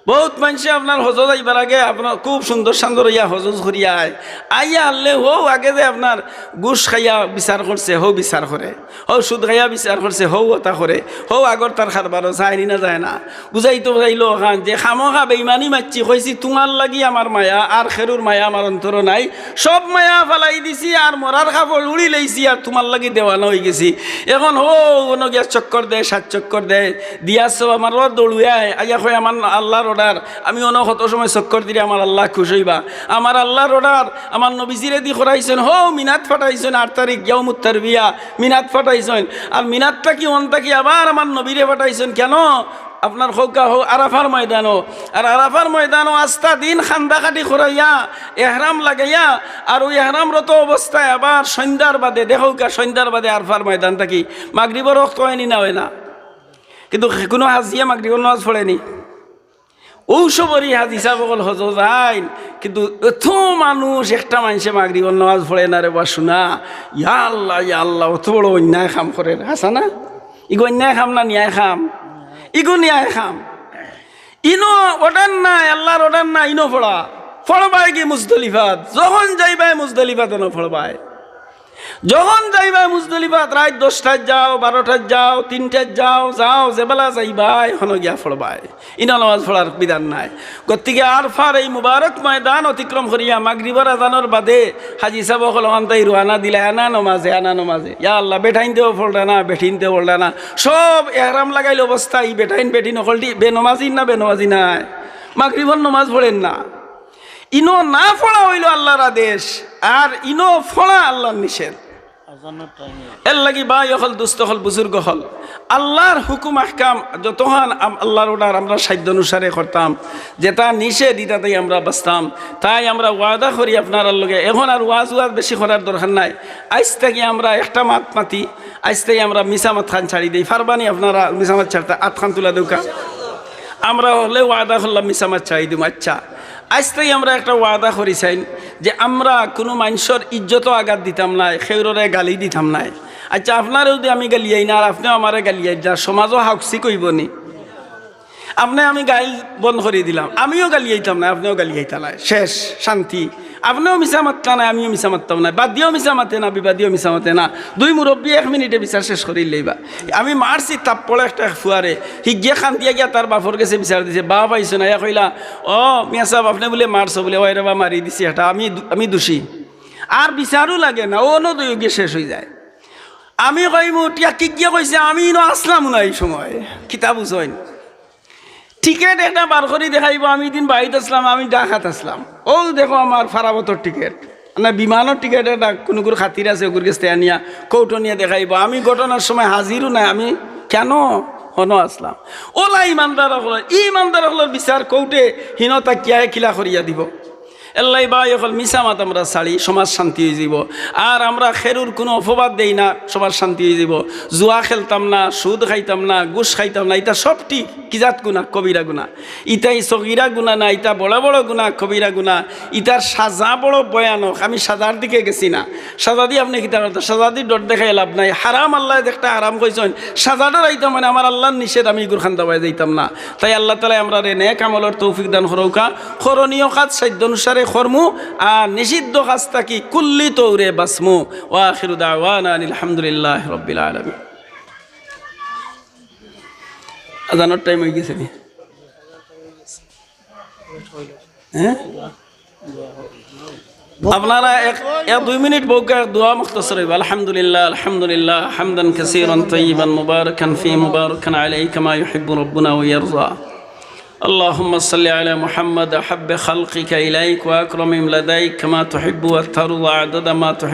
বউত মানষে আপনার হজো যাইবার আগে আপনার খুব সুন্দর সান্দর অইয়া হজ করিয়া আয়, আইয়া হারলে হউ আগে যে আপনার ঘুষ খাইয়া বিচার করছে, হউ বিচার করে, হউ সুদ খাইয়া বিচার করছে, হউ অতা করে, হউ আগর তার কারবারও যায়নি না যায় না। বুঝাইতো বুঝাইলো অখান যে খামোখা বেইমানি মারছি, কইছি, "তুমার লাগি আমার মায়া, আর খেরুর মায়া আমার অন্তরো নাই।" সব মায়া ফালাই দিছি, আর মরার কাপড় উড়ি লইছি, আর তুমার লাগি দেওয়ানা অইগেছি। এখন হউ অনো গিয়া চক্কর দেয়, সাত চক্কর দেয়, দিয়া সব আমার রোদ দৌড়ুয়ায়, আইয়া কয়, "আমার আল্লার অর্ডার, আমি অনো কত সময় চক্কর দিলে আমার আল্লা খুশ অইবা। আমার আল্লার অর্ডার, আমার নবীজিরে দি করাইছইন, হউ মিনাত ফাটাইছইন, আট তারিখ ইয়াউমুত তারবিয়া, মিনাত ফাটাইছইন। আর মিনাত থাকি অন থাকি আবার আমার নবীরে ফাটাইছইন কেন?" আপনার কউক্কা হউ আরাফার ময়দানো, আর আরাফার ময়দানো আস্তা দিন কান্দা কাটি করাইয়া, এহরাম লাগাইয়া, আর অউ এহরামরত অবস্থায় আবার সন্ধ্যার বাদে, দেখউক্কা সন্ধ্যার বাদে আরাফার ময়দান থাকি মাগরিবর ওয়াক্ত অয়নি না অয় না? কিন্তু কুনু হাজিয়ে মাগরিবর নমাজ পড়েনি। অউ সবরই হাজি সাব অকল হজো যাইন, কিন্তু অত মানুষ, একটা মানষে মাগরিবর নমাজ পড়ে না রে বা, শুনা, ইয়া আল্লা, ইয়া আল্লা, অত বড় অন্যায় কাম করের, হাছা না? ইগু অন্যায় কাম না ন্যায় কাম? ইগু ন্যায় কাম। ইনো অর্ডার নাই, আল্লার অর্ডার নাই, ইনো পড়া। পড়বায় গি মুজদলিফাত, যখন যাইবায় মুজদলিফাত অনো পড়বায়। যখন যাইবায় মুজদলিফাত, রাইত দশটাত যাও, বারোটাত যাও, তিনটাত যাও, যাও, যেবেলা যাইবায়, হনো গিয়া পড়বায়। ইনো নমাজ পড়ার বিধান নাই। গতিকে আরাফার এই মুবারক ময়দান অতিক্রম করিয়া মাগরিবর আজানর বাদে হাজি সাব অকল অখান থাকি রওয়ানা দিলা, আনা নমাজে, আনা নমাজে। ইয়া আল্লা, বেটাইন্তেও পড়রা না, বেটিন্তেও পড়রা না। সব এহরাম লাগাইল অবস্থায় ই বেটাইন বেটিন অকলটি বেনমাজি না, বেনমাজি নায়? মাগরিবর নমাজ পড়ের না। ইনো না পড়া অইলো আল্লার আদেশ, আর ইনো পড়া আল্লার নিষেধ। এরলাগি ভাই অকল, দুস্ত অকল, বুজুর্গ অকল, আল্লার হুকুম আহকাম যতখান আম-, আল্লার অর্ডার আমরা সাধ্য অনুসারে করতাম, যেটা নিষেধ ইটা থাকি আমরা বাঁচতাম। তাই আমরা ওয়াদা করি আপনারার লগে, এখন আর ওয়াজ ওয়াজ বেশি করার দরকার নাই। আইজ থাকি আমরা একটা মাত মাতি, আইজ থাকি আমরা মিছা মাত খান ছাড়ি দেই। পারবানি আপনারা মিছা মাত ছাড়তা? আত খান তুলা দেউক্কা। আমরা অকলে ওয়াদা করলাম মিছা মাত ছাড়ি দিমু। আচ্ছা, আইজ থাকি আমরা একটা ওয়াদা করি চাইন যে আমরা কুনু মানষর ইজ্জতো আঘাত দিতাম নায়, কেউররে গালি দিতাম নায়। আচ্ছা, আপনারেও যুদি আমি গালিয়াই না আর আপনেও আমারে গালিয়াইন না, সমাজো হাউকসি কইবো নি? আপনে আমি গাইল বন্ধ করি দিলাম, আমিও গালিয়াইতাম নায়, আপনেও গালিয়াইতা নায়, শেষ, শান্তি। আপনেও মিছা মাততা নায়, আমিও মিছা মাততাম নায়, বাদিও মিছা মাতে না, বিবাদিও মিছা মাতে না। দুই মুরব্বি এক মিনিটে বিচার শেষ করি লইবা। আমি মারছি থাপ্পড় একটা এক ফুয়ারে, হিগিয়ে কান্দিয়া গিয়া তার বাপর গেছে বিচার দিছে, বাপ আইছে না, ইয়া কইলা, "ও মিয়া সাব, আপনে বুলে মারছো?" বুলে, "ওই রে বা, মারি দিছি একটা, আমি দু-, আমি দোষী।" আর বিচারও লাগে না, অনো দুইও গিয়া শেষ অইযায়। আমি কইমু, "টিয়া কিগিয়ে কইছে, আমি ইনো আছলাম না ই সময়।" কিতা বুঝইন? টিকেট একটা বার করি দেখাইবো, "আমি ইদিন বাড়িত আছলাম, আমি ঢাকাত আছলাম। অউ দেখো আমার ফারাবতর টিকেট।" না, বিমানর টিকেট একটা কুনুগুর খাতির আছে, অগুর গেছ থাকি আনিয়া, কৌটো নিয়া দেখাইবো, "আমি ঘটনার সময় হাজিরও নাই, আমি কেন হনো আছলাম?" অলা ইমানদার অকলর, ই ইমানদার অকলর বিচার কৌটে হিনো থাকিয়া কিলা করিয়া দিবো। এরলাগি ভাই অকল, মিছা মাত আমরা ছাড়ি, সমাজ শান্তি অইযিবো। আর আমরা কেউর কুনু অপবাদ দেই না, সমাজ শান্তি অইযিবো। জুয়া খেলতাম না, সুদ খাইতাম না, ঘুষ খাইতাম না, ইতা সবটি কি জাত গুনা? কবিরা গুনা। ইতাই সগিরা গুনা না, ইতা বড় বড় গুনা, কবিরা গুনা। ইতার সাজা বড় ভয়ানক। আমি সাজার দিকে গেছি না। সাজা দি আপনে কিতা করতা? সাজা দি ডর দেখাইয়া লাভ নাই। হারাম আল্লায় একটা হারাম কইছইন, সাজা ডরাইতাম মানে আমার আল্লার নিষেধ, আমি ইগুর খান দাবায় যাইতাম না। তাই আল্লাহ তাআলায় আমরারে নেক আমলর তৌফিক দান করউক্কা। করণীয় কাজ সাধ্য অনুসারে করমু, আর নিষিদ্ধ কাজ থাকি কুল্লি তৌরে বাঁচমু। ওয়া আখিরু দাওয়ানা আনিল হামদুলিল্লাহি রাব্বিল আলামিন। আজানর টাইম অইগেছে নি? হ্যাঁ? আপনারা এক, এক দুই মিনিট বউক্কা, এক দোয়া মুখতাসর অইবো। আলহামদুলিল্লাহ, আলহামদুলিল্লাহ, হামদান কাসীরান তাইয়িবান মুবারাকান ফি মুবারাকান আলাইহি কামা ইউহিব্বু রাব্বুনা ওয়া ইয়ারদা। اللهم صل على محمد أحب خلقك إليك وأكرمهم لديك كما تحب وترضى عدد ما تحب